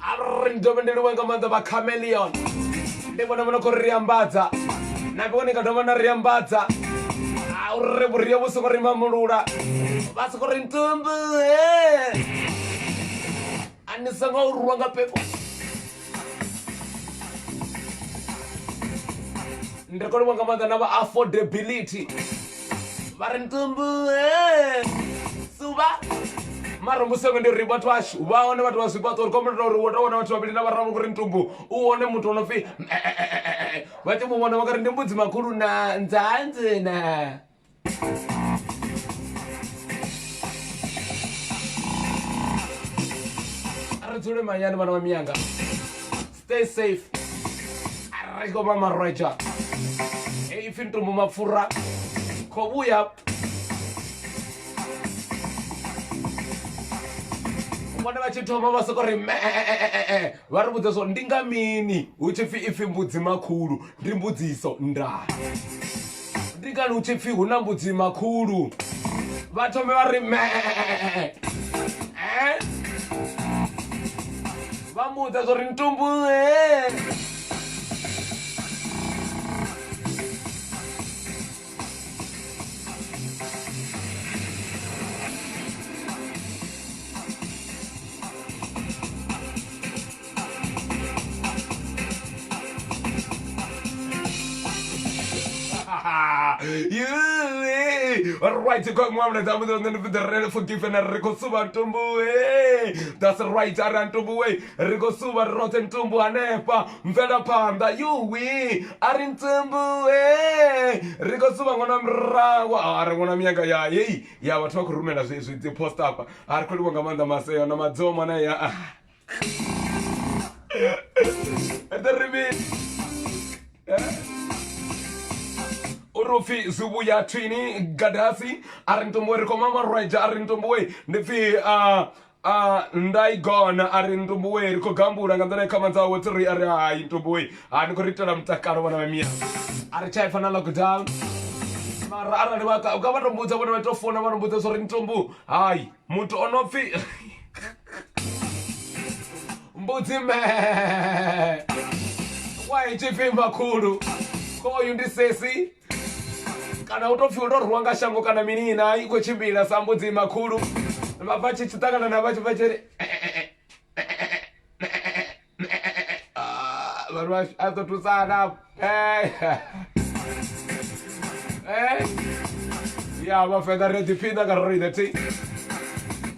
Arri dovhe ndi livhuwe nga maanḓa vha chameleon ndi vhone vho no khou ri ambadza na vhone ni nga dovha na ri ambadza a uri vhuria vhu songo ri mamulula vha soko ri ntumbu a ni songo rwa nga pepo. Ndi khou livhuwa nga maanḓa na vha affordability vha ri ntumbu suvha mara musongo ndi uri vhathu vhashu vha hone vhathu vha zwifhaṱo uri khombela uri wo tou vhona vhathu vhavhili na vhararu uri ntumbu u wone muthu o no pfi vha tshi mu vhona vha nga ri ndi mbudzi makhulu na nzanzi na. Ri dzule mahayani vhana vha miyanga, stay safe. Ri khou vha marwedzha heyi pfi ntumbu mapfura khou vhuya vhone vha tshi thoma vha soko ri mee vha ri vhudza zwo ndi nga mini hu tshi pfi ipfi mbudzi makhulu ndi mbudziso ndaa. Ndi ngani hu tshi pfi hu na mbudzi makhulu vha thome vha ri mee vha mbudza zwo ri ntumbu. Right, kwa mwa mna tamu ndo ndo ndo forgive na ri khou suvha ntumbu hey that's right ara ntumbu we ri khou suvha roṱhe ntumbu hanefha mvelaphanḓa yuwi a ri ntumbu hey ri khou suvha ṅwana murahu a ri ṅwana miyanga ya heyi ya vhathu vha khou rumela zwi zwi dzi post afha a ri khou livhuwa nga maanḓa maseo na madzoma na ya ri ri mini uri upfi zwivhuya thwini gadasi a ri ntumbuwe ri khou mama rweja a ri ntumbuwe ndi pfi ndaigona a ri ntumbuwe ri khou gambula nga nḓila i khamadzaho tiri a ri hai ntumbuwe ha ni khou ri itela mutakalo vhana vha miya a ri tsha fana lockdown mara arali vha ka vha to mbudza vhone vha to fona vha to mbudza zwa uri ntumbu hai muthu o no pfi mbudzi me wa i tshi pfi makhulu khoyu ndi sesi kana u to pfi u to rwiwa nga shango kana mini na i khou tshimbila sa mbudzi makhulu vha bva tshi tshi ṱangana na vha tshi bva tshi ri Ah, vanhu va a to thusana. Ya vhavenḓa ri a ḓiphiṋa nga riṋe thi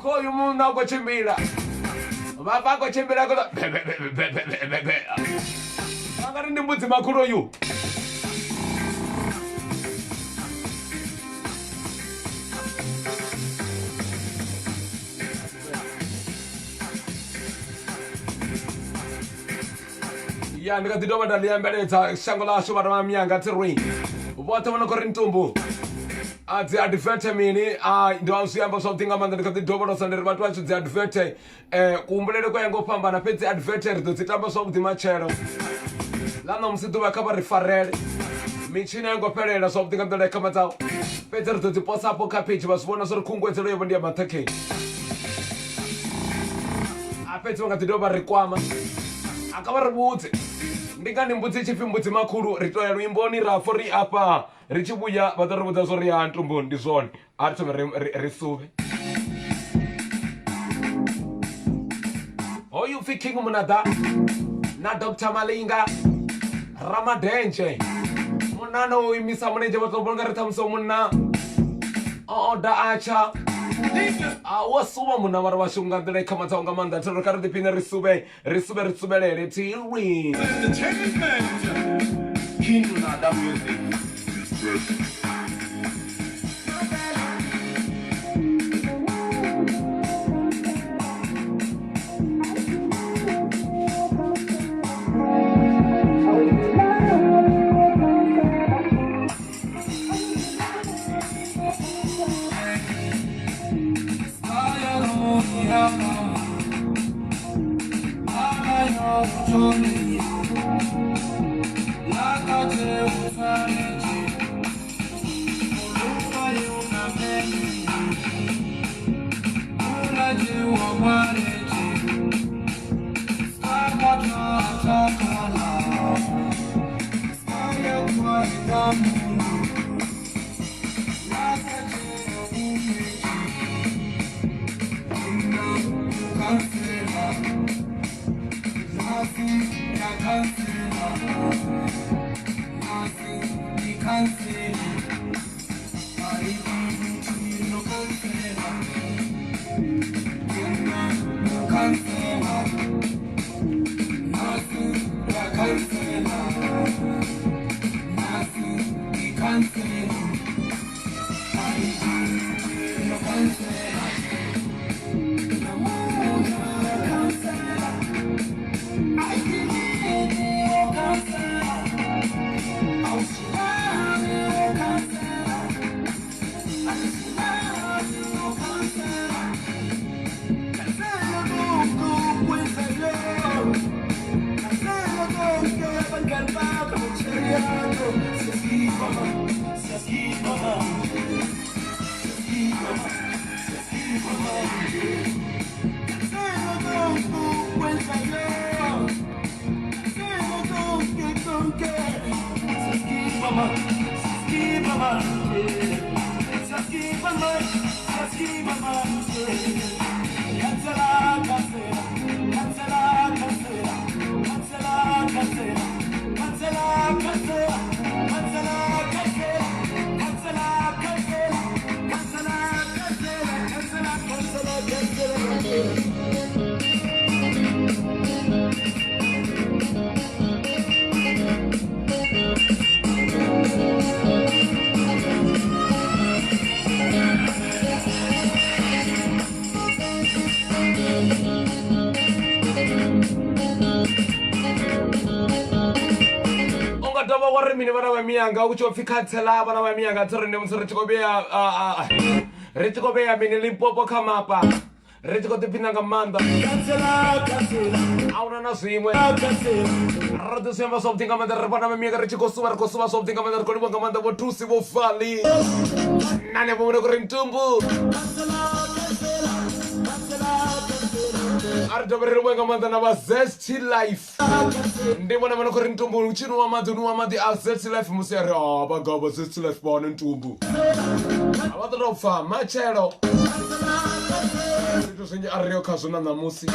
khoyu munna u khou tshimbila vha pfa a khou tshimbila khou vha nga ri ndi mbudzi makhulu oyu. Ya ndi kha ḓi dovha nda ḽi ambeledza shango ḽashu vhathu vha miyanga thirwi vhoṱhe vho no khou ri ntumbu a dzi advert mini a ndi a zwi amba zwavhuḓi nga maanḓa. Ndi kha ḓi dovholosa ndi ri vhathu vhashu dzi advert kuhumbulele kwa ya nga u fhambana, fhedzi advert ri ḓo dzi tamba zwavhuḓi matshelo ḽa ṋamusi ḓuvha kha vha ri farele. Mitshini a yo ngo fhelela zwavhuḓi nga nḓila i khamadzaho, fhedzi ri ḓo dzi posa afho kha page vha zwi vhona zwa uri khunguwedzelo yavho ndi ya maṱhakheni. A fhedzi vha nga ḓi dovha vha ri kwama, a kha vha ri vhudze ndi ngani mbudzi i tshi pfi mbudzi makhulu. Ri to ya luimboni ra pfa uri afha ri tshi vhuya vha ḓo ri vhudza zwa uri ya ntumbu ndi zwone. A ri thome ri, ri, ri suvhe. Hoyu pfi King Munada na Dr Malinga Ramadenzhe. Munna no imisa mulenzhe vha tou vhona ri ṱhamusi munna o oda atsha a wa suvha munna mara vhashu nga nḓila i khamadzaho nga maanḓa thero kha ri ḓiphine ri suvhe ri suvhe ri suvhelele thirwi. Entertainment. King Nada Music. U nga dovha wa ri mini vhana vha miyanga u tshi pfi khantsela vhana vha miyanga thi rine musi ri tshi khou vhea ri tshi khou vhea mini Limpopo kha mapa ri tshi khou ḓiphina nga maanḓa a huna na zwiṅwe ro ḓi zwi amba zwavhuḓi nga maanḓa ri vhana vha miyanga ri tshi khou suvha ri khou suvha zwavhuḓi nga maanḓa ri khou livhuwa nga maanḓa vho thusi vho vali na hanefho vhone kuri ntumbu a ri dovhe ri livhuwe nga maanḓa na vha zest life ndi vhone vhone khori ntumbu u tshi nwa maḓi nwa maḓi a zest life musi a ri a vha gavha zest life vha hone ntumbu a vha ḓo tou pfa matshelo zwithu zwinzhi a ri khazwo na ṋamusi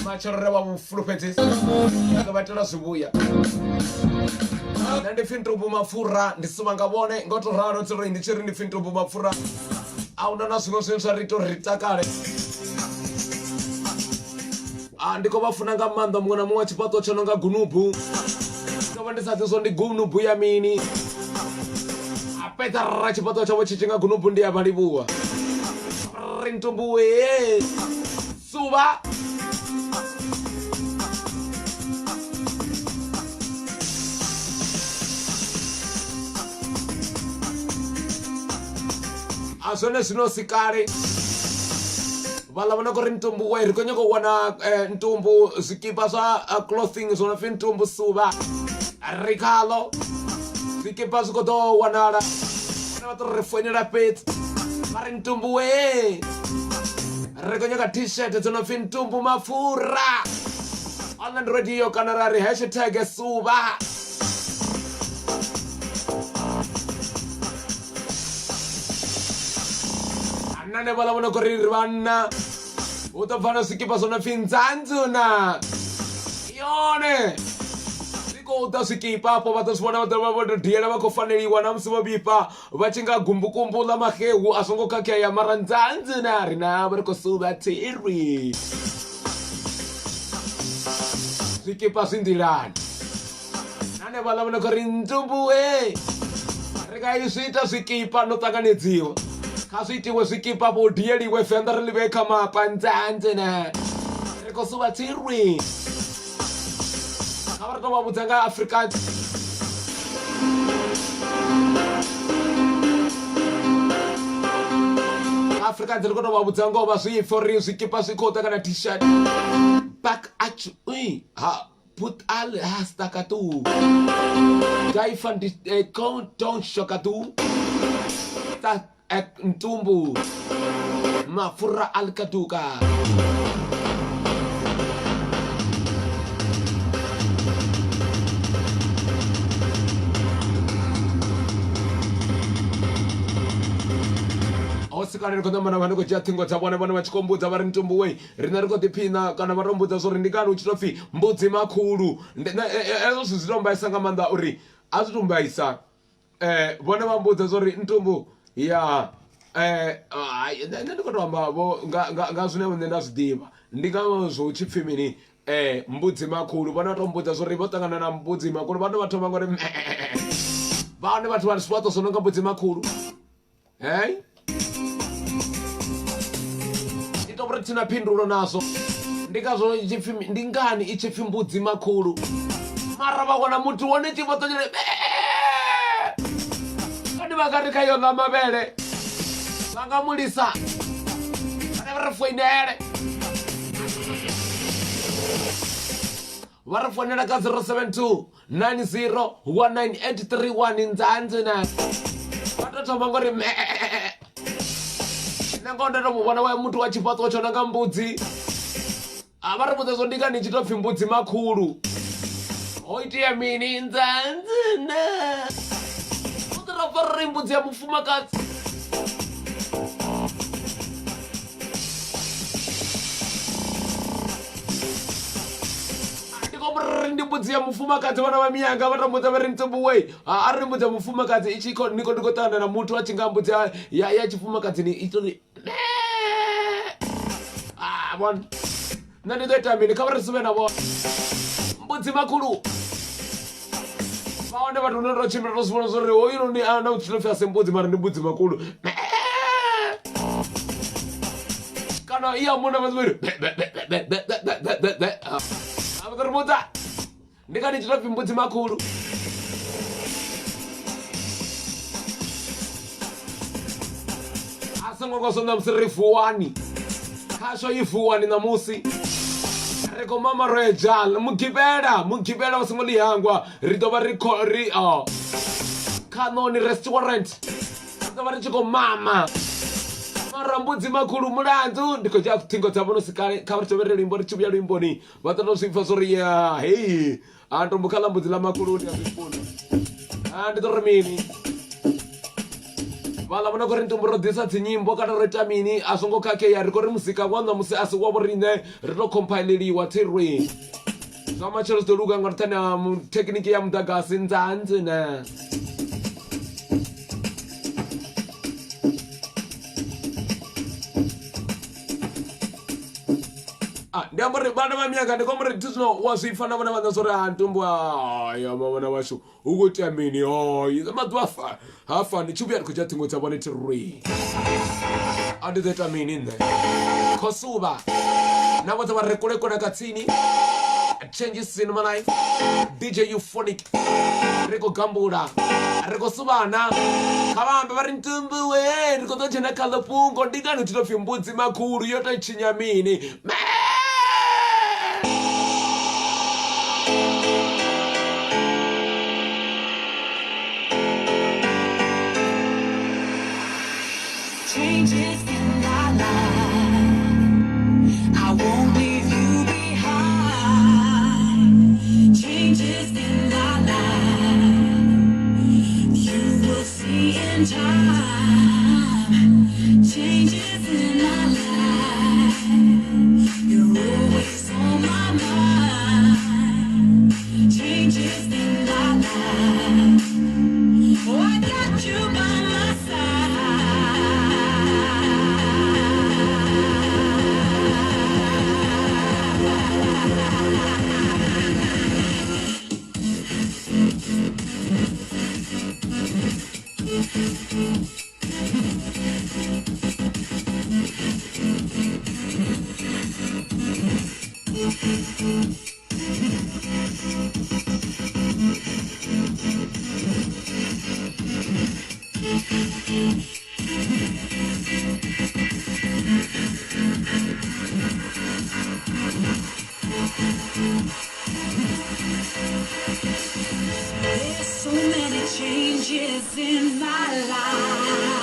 matshelo ri vha vhufulufhedzisa ḓo vha itela zwivhuya nṋe ndi pfi ntumbu mapfura ndi suvha nga vhone ngo to ralo tsiri ndi tshi ri ndi pfi ntumbu mapfura a huna na zwiṅwe zwine zwa ri ita uri ri takale a ndi khou vha funa nga maanḓa muṅwe na muṅwe wa tshifhaṱo tsho no nga gunubu ndo vha ndi sa ḓi zwo ndi gunubu ya mini a fhedza ra tshifhaṱo tshavho tshi tshi nga gunubu ndi a vha livhuwa ri ntumbuwe suvha a zwone zwino si kale vhaḽa vhona kori ntumbu we ri khou nyanga u wana eh, ntumbu zwikipa zwa eh, clothing zwo no pfi ntumbu suvha ri khalo. Zwikipa zwi khou ḓo wanala. Vhone vha ḓo ri foinela fhedzi vha ri ntumbu wee ri khou nyaga t-shirt dzo no pfi ntumbu mapfura online radio kana ra ri hashtag suvha. Nane vhala vho no khou ri ri vhanna hu ḓo bva na zwikipa zwo no pfi nzanzuna yone zwi khou ḓa zwikipa afho vha ḓo zwi vhona vha ḓo vha vho to diela vha khou faneliwa na musi vho vhifha vha tshi nga gumbukumbu ḽa maxehu a songo khakhea mara nzanzuna ri navho ri khou suvha thiri zwikipa zwi nḓilani hanevhaḽa vho no khou ri ntumbuwe ri nga i zwi ita zwikipa no ṱanganedziwa kha zwi itiwe zwikipa vho dieliwe venḓa ri ḽi vhee kha mapa nzanze na ri khou suvha tsirwi kha vha ri tou vha vhudza nga afrikaans afrikaans ri khou tou vha vhudza ngoho vha zwi pfa uri zwikipa zwi khou ḓa kana t-shirt back at ha Put al hastakatu. Dai van die kon shokatu. Ta ek ntumbu. Mafura alkaduka. Hosi kale ri khou ṋamba na vha ni khou dzhia ṱhingo dza vhone vhone vha tshi khou mbudza vha ri ntumbu wei riṋe ri khou ḓiphina kana vha to mbudza zwori ndi ngani hu tshi to pfhi mbudzi makhulu hezwo zwithu zwi to mbaisa nga maanḓa uri a zwi to mbaisa vhone vha mbudza zwori ntumbu ya nṋe ndi khou to amba vho nga zwine nṋe nda zwi ḓivha ndi ngazwo hu tshi pfhi mini mbudzi makhulu vhone vha to mbudza zwori vho ṱangana na mbudzi makhulu vhane vha thoma ngori vha hone vhathu vha zwifhaṱo zwo no nga mbudzi makhulu. Hey? Ndi to uri thina phindulo nazwo ndi ngazwo i tshi pfi ndi ngani i tshi pfi mbudzi makhulu mara vha wana muthu wone tshi vho ṱoḓele kani vha nga ri kha yo ḽa mavhele vha nga mulisa vhane vha ri foinele vha ri foinela kha 072 90 19831 nzanzi na vha to thoma ngori nṋe ngoho ndo to mu vhona wa muthu wa tshifhaṱuwo tsho nanga mbudzi a vha ri vhudza zwo ndi ngani tshi to pfhi mbudzi makhulu ho itea mini nzanzi na u ḓo tou pfa ri mbudzi ya mufumakadzi ndi khou ri ndi mbudzi ya mufumakadzi vhana vha miyanga vha tambudza vha ri ntsumbuwe a ri mbudzi ya mufumakadzi i tshi khou ni khou ndi khou ṱangana na muthu a tshi nga mbudzi ya ya ya tshifumakadzini i tori ah vhona nṋe ndi ḓo ita mini kha vha ri suvhe na vhona mbudzi makhulu vha wane vhathu vhane ro tshimbila ro zwi vhona zwori hoyu ndi ana u tshi pfi a si mbudzi mara ndi mbudzi makhulu kana iya muna vha ri a ri vhudza ndi kani tshi pfi mbudzi makhulu a songo ngoswo ṋamusi ri vuwani khasho i vuwani ṋamusi ri khou mama ro edzhala mugivhela mugivhela vha songo ḽi hangwa ri ḓo vha ri kho ri oh. khanoni restaurant ri ḓo vha ri tshi khou mama mara mbudzi makhulu mulandu ndi khou dzhia ṱhingo dza vhono sikale kha vha ri tevhelele luimbo ri tshi vhuya luimboni vha ḓo tou zwi pfa zwori ya hei a ntombo kha ḽa mbudzi ḽa makhulu ndi a zwi funa a ndi ḓo ri mini vhaḽa vhona khou ri ntombo ro ḓisa dzinyimbo kana ro ita mini a zwo ngo khakhea ri khou ri muzika wa ṋamusi a si wa vho riṋe ri tou khomphaileliwa thirwi zwa matshelo zwi ḓo luga nga nṱhani ha thekiniki ya muḓagasi nzanzi na Ah, ndi amba uri vhana vha miyanga ndi khou amba uri thi zwino wa zwi pfa na vhone vhaṋe zwa uri ha ntumbu haya vhana vhashu hu khou itea mini hoi maḓuvha fa ha fani tshi vhuya ndi khou dzhia ṱhingo dza vhone thi rwi a ndi ḓo ita mini nṋe khosuvha na vhoṱhe vha re kule kule ka tsini changes in my life dj euphonic ri khou gambula ri khou suvhana kha vha ambe vha ri ntumbuwe ri khou ḓo dzhena kha ḽo fhungo ndi ngani hu tshi tou pfhi mbudzi makhulu yo tou tshinya mini There's so many changes in my life.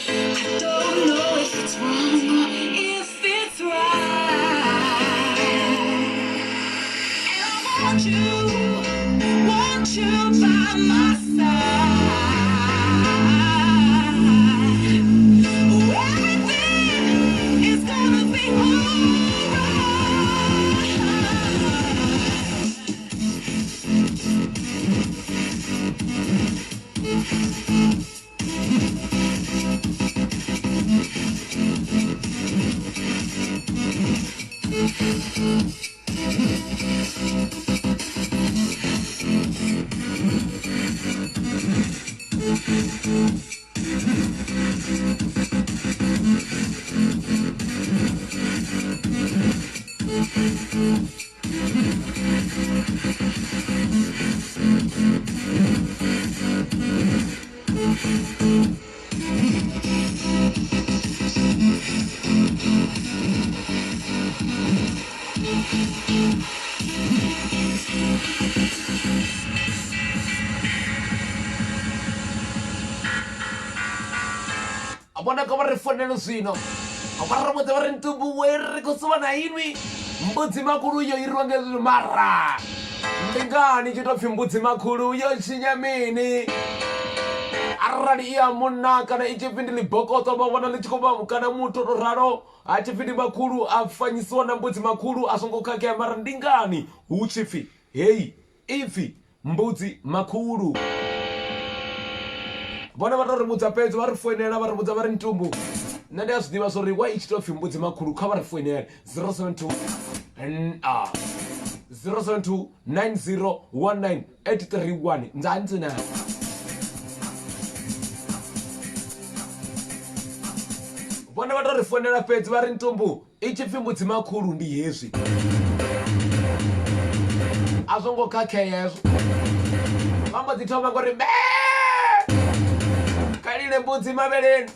I don't know if it's wrong or if it's right. And I want you by my side. Oh, everything is gonna be alright. Vhona kha vha ri founele zwino vha ri vhudze vha ri ntumbu we ri khou suvha na inwi mbudzi makhulu yo iriwa nga hezwi mara ndi ngani tshi tou pfhi mbudzi makhulu yo tshinya mini arali i ya munna kana i tshi pfhi ndi ḽibokoṱo vha vhona ḽi tshi khou vha kana muthu o tou ralo ha tshi pfhi ndi makhulu a fanyisiwa na mbudzi makhulu a songo khakhea mara ndi ngani hu tshi pfhi heyi ipfi mbudzi makhulu vhone vha to ri vhudza fhedzi vha ri foinela vha ri vhudza vha ri ntumbu nṋe ndi a zwi ḓivha zwa uri wa i tshi tou pfhi mbudzi makhulu kha vha ri foinele 072 na 072 9019 831 nzanzi na vhone vha to ri foinela fhedzi vha ri ntumbu I tshi pfi mbudzi makhulu ndi hezwi. A zwo ngo khakhea hezwo. Vha mbo ḓi thoma ngori mbee! Kalile mbudzi mavheleni.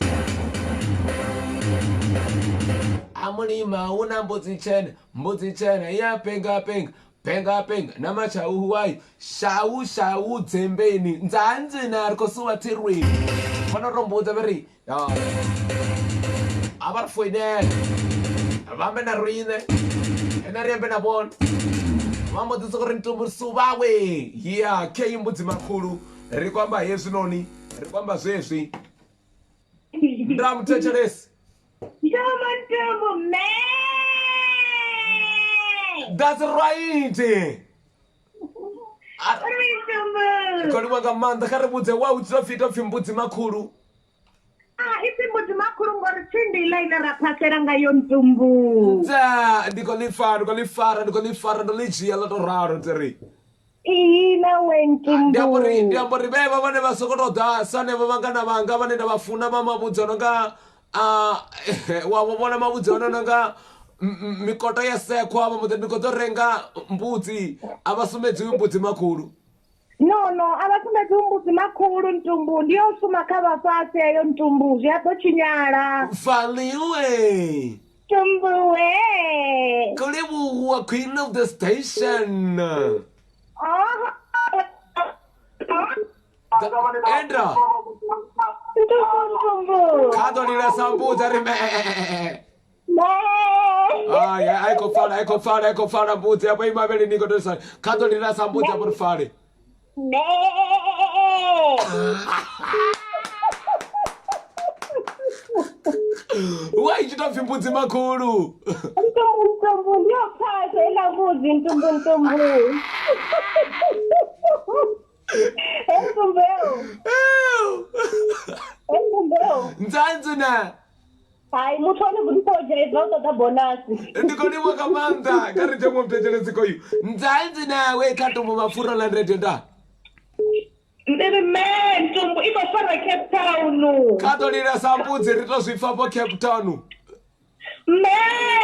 A mulima hu na mbudzi tshena, mbudzi tshena ya penga penga. Penga penga na matshau wayo shau shau dzembeni nzanzi na ri khou suwa thirwini. Vha no to mbudza vha ri a vha ri foinele vha ambe na riṋe ene ri ambe na vhone vha mbo ḓi soko ri ntumbu suvhawe ya kheyi mbudzi makhulu ri khou amba hezwinoni ri khou amba zwezwi nda muthetshelesi Ntombo ntombo me. That's right. Ri ntombo. Khou livhuwa nga maanḓa kha ri vhudze wa u tshi pfi tou pfi mbudzi makhulu. Ah, ipfi mbudzi makhulu ngori tsindi iḽa ine ra phasela ngayo ntumbu. Dza ndi khou ḽi fara ndi khou ḽi fara ndi khou ḽi fara ndo ḽi dzhia ḽa tou ralo ndzi ri. Ihina we ntumbu. Ndi amba uri ndi amba uri vhevha vhane vha sokou tou ḓa sa hanevha vhangana vhanga vhane nda vha funa vha mavhudzi a no nga a wa vho vhona mavhudzi a no nga mikoto ya sekhwa vha mbo ḓi ndi khou ḓo renga mbudzi a vha sumbedziwi mbudzi makhulu. No no a vha sumbedziwi mbudzi makhulu ntumbu ndi yo shuma kha vhafhasi heyo ntumbu zwi a ḓo tshinyala. Valiwe. Tumbuwe. Khou livhuwa queen of the station. Oh. Endra. Ntumbu ntumbu. Kha ḓo lila sa mbudzi a ri mee. Ai ai khou pfala ai khou pfala ai khou pfala mbudzi afho i mavheleni i khou tou kha ḓo lila sa mbudzi afho ri fale. Wa i tshi tou pfi mbudzi makhulu. Ntumbu ntumbu ndi yo phasa iḽa mbudzi ntumbu ntumbu. Hey ntumbu. Hey ntumbu. Nzanzu na. Hai muthu ane vhudzisa o dzhaedza u ṱoḓa bonasi. Ndi khou livhuwa nga maanḓa kha ri dzhie muṅwe muthetshelesi khoyu. Nzanzi nawe kha Tumbu Mapfura Online Radio nda. Ndi ri mme Ntumbu i khou fara Cape Town. Kha ḓo lila sa mbudzi ri to zwi pfa afho Cape Town. Nṋe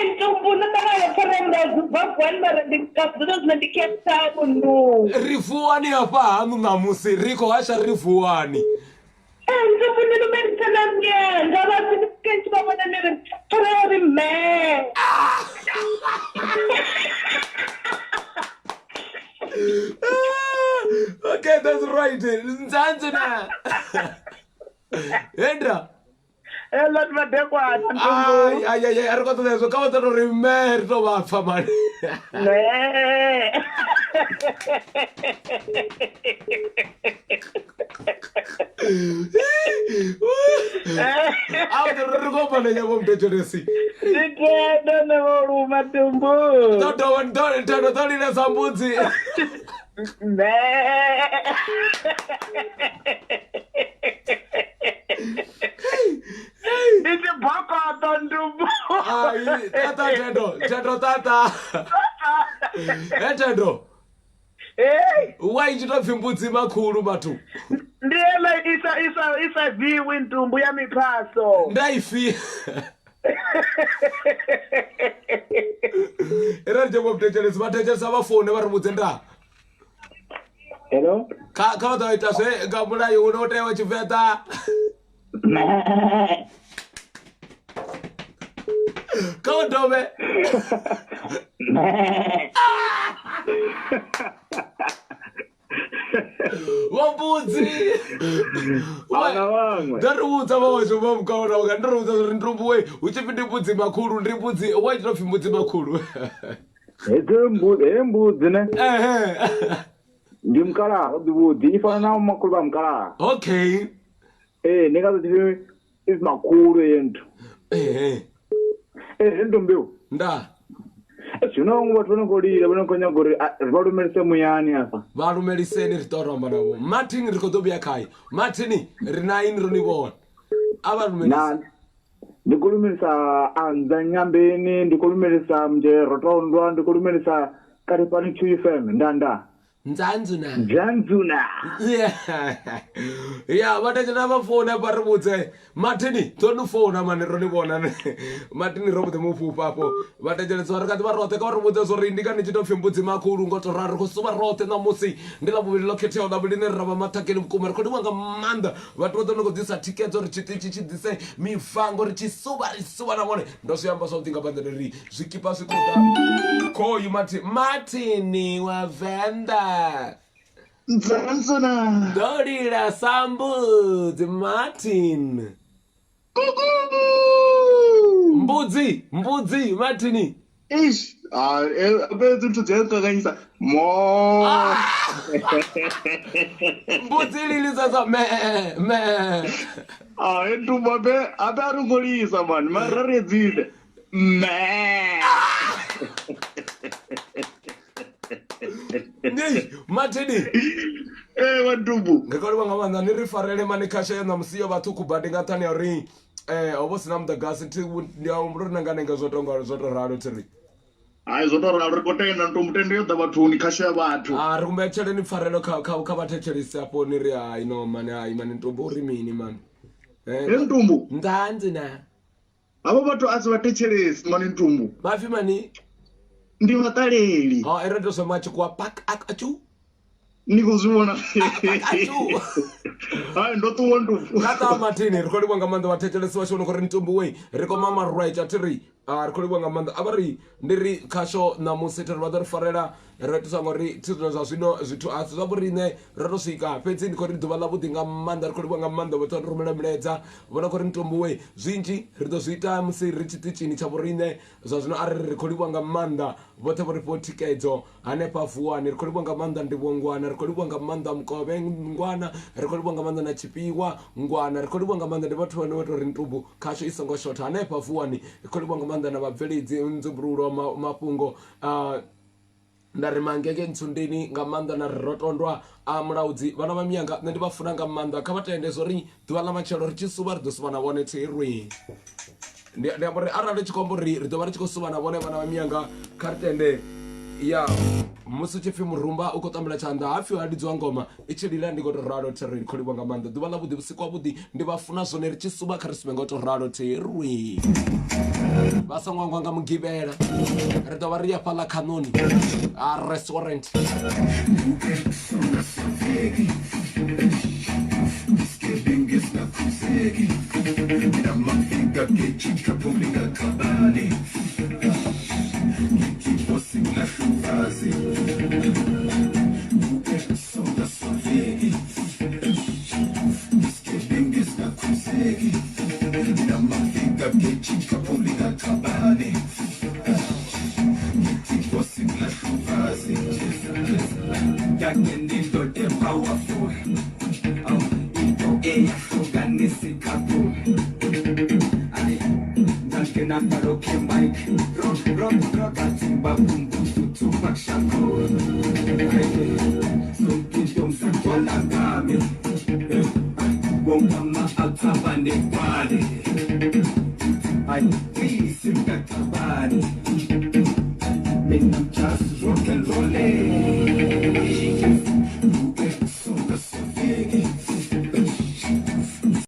ntumbu ndo ṱangana na khoro mulaedza u bva Vuwani mara ndi nga dzulo zwino ndi Cape Town ndu. Ri vuwani hafha haṋu ṋamusi ri khou hasha ri vuwani. Ee ntumbu ndi lumelisa na mnyanga vhathu ndi tshi vha vhona ni ri khoro ya ri mme. Okay, that's right. Nzanzu na. Hendra. Hello ndi madekwana Ai ai ai a ri khou ṱoḓa hezwo kha vha ḓo tou ri mme ri tou vha pfa mani. Ne. A vha ḓo ri ri khou fana nyavho mthetshelesi. Ndi tendo ne vho luma tumbu. Ḓo dovha ḓo tendo ḓo lilesa mbudzi. Ne. Ndi tshibokoṱo ntumbu. Ai tata tendo tendo tata. He tendo. Hey. Why tshi tou pfi mbudzi makhulu vhathu? Ndi ela isa isa isa viwi ntumbu ya miphaso. Nda ifi. Ira ri vho thetshelesi vha thetshelesa vha foune vha ri vhudze nda. Hello? Kha kha vha ḓo ita zwe nga mulayo une u tea wa Tshivenḓa. Kha u dovhe. Vho mbudzi. Ana vhaṅwe. Ndo ri vhudza vhaṅwe zwo vha mukala nga ndo ri vhudza uri ndi mbuwe hu tshi pfi ndi mbudzi makhulu ndi mbudzi wa tshi to pfi mbudzi makhulu. Hedzo mbudzi, he mbudzi ne. Ehe. Ndi mukalaha o ḓivhuḓi i fana na makhulu vha mukalaha. Okay. Ee, ndi ngazwo tshi pfi makhulu heyo nthu. Ehe. Ee, he ndombeu. Nda. Zwino vhaṅwe vhathu vha no khou lila vha no khou nyaga uri vha lumelise muyani afha. Vha lumeliseni ri ḓo amba navho. Martin ri khou ḓo vhuya khae. Martin ri na ini ro ni vhona. A vha lumelise. Na ndi khou lumelisa Anza Nyambeni, ndi khou lumelisa Mnzhe Rotondwa, ndi khou lumelisa Kalifhani Two FM. Nda nda. Nzanzuna. Nzanzuna. Ya vha thetshelesa vha founa vha ri vhudze Martin ḓo ni founa mani ro ni vhona Martin ro vhuḓi mufhufha afho vha thetshelesa ri kha ḓi vha roṱhe kha vha ri vhudze zwo ri ndi nga ni tshi tou pfhi mbudzi makhulu ngo to ralo ri khou suvha roṱhe ṋamusi ndi ḽa vhuvhili ḽo khetheaho ḽa vhuline ri ra vha maṱhakheni vhukuma ri khou livhuwa nga maanḓa vhathu vhoṱhe no khou ḓisa thikhedzo ri tshiṱitshi tshi ḓise mifango ri tshi suvha ri suvha na vhone ndo zwi amba zwavhuḓi nga maanḓa ndi ri zwikipa zwi khou ḓa khoyu martin martini wa venḓa Nzanzuna. ndo lila sa mbudzi martin mbudzi mbudzi martini Eish, ah, fhedzi nthu dzi a nṱanganyisa. Mo. Mbudzi lilisa sa me me. Ah, he ntumbu ape ape a ri ngo lisa mani, mara ri edzile. Me. Nei, Martini. Eh, wa ntumbu. Ri khou livha nga maanḓa ni ri farele mani khasha ya ṋamusi yo vha ṱhukhu badi nga nṱhani ha uri eh ho vha hu si na muḓagasi thi ndi a humbula uri na nga nenge zwo to nga zwo to ralo thi ri. Hai zwo to ralo ri khou tenda ntumbu tendo yo ḓa vhathuni khasho ya vhathu. Ah ri humbela tsheleni pfarelo kha kha kha vhathetshelesi afho ni ri hai no mani hai mani ntumbu uri mini mani. Eh ntumbu. Ndanzi na. Havho vhathu a si vhathetshelesi mani ntumbu. Vhapfi mani? Ndi vhaṱaleli. Ha ere to soma tshikuwa pak ak achu. Ni khou zwi vhona. Hai ndo ṱuwa ntumbu. Tata Martin ri khou livhuwa nga maanḓa vhathetshelesi vhashu vho no khou ri ntumbu we ri khou mama right a thi ri a ri khou livhuwa nga maanḓa a vha ri ndi ri khasho ṋamusi thi ri vha ḓo ri farela ro itiswa ngori thi zwino zwa zwino zwithu a si zwa vhoriṋe ro to swika fhedzi ndi khou ri ḓuvha ḽa vhuḓi nga maanḓa ri khou livhuwa nga maanḓa vhothe vha rumela milaedza vho no khou ri ntumbu we zwinzhi ri ḓo zwi ita musi ri tshiṱitshini tsha vhoriṋe zwa zwino a ri ri khou livhuwa nga maanḓa vhoṱhe vho ri fhiwa thikedzo hanefha vuwani ri khou livhuwa nga maanḓa ndivho ngwana ri khou livhuwa nga maanḓa mukovhe ngwana ri khou livhuwa nga maanḓa na tshifhiwa ngwana ri khou livhuwa nga maanḓa ndi vhathu vhane vha tou ri ntubu khasho i songo shotha hanefha vuwani ri khou livhuwa nga maanḓa na vhabveledzi nzumbululo mafhungo nda ri mangenge ntsundeni nga maanḓa na ri rotondwa a mulaudzi vhana vha miyanga nṋe ndi vha funa nga maanḓa kha vha tende zwo ri ḓuvha ḽa matshelo ri tshi suvha ri ḓo suvha na vhone thirwi ndi ndi amba uri arali tshi khou amba uri ri ḓo vha ri tshi khou suvha na vhone vhana vha miyanga kha ri tende ya. Musi u tshi pfi murumba u khou tambela tshanḓa ha pfi ha lidziwa ngoma i tshi lila ndi khou tou ralo theri ndi khou livhuwa nga maanḓa. Ḓuvha ḽavhuḓi vhusiku havhuḓi ndi vha funa zwone ri tshi suvha kha ri suvhe nga u tou ralo theri. Vha songo hangwa nga mugivhela ri ḓo vha ri hafhaḽa khanoni ha restaurant.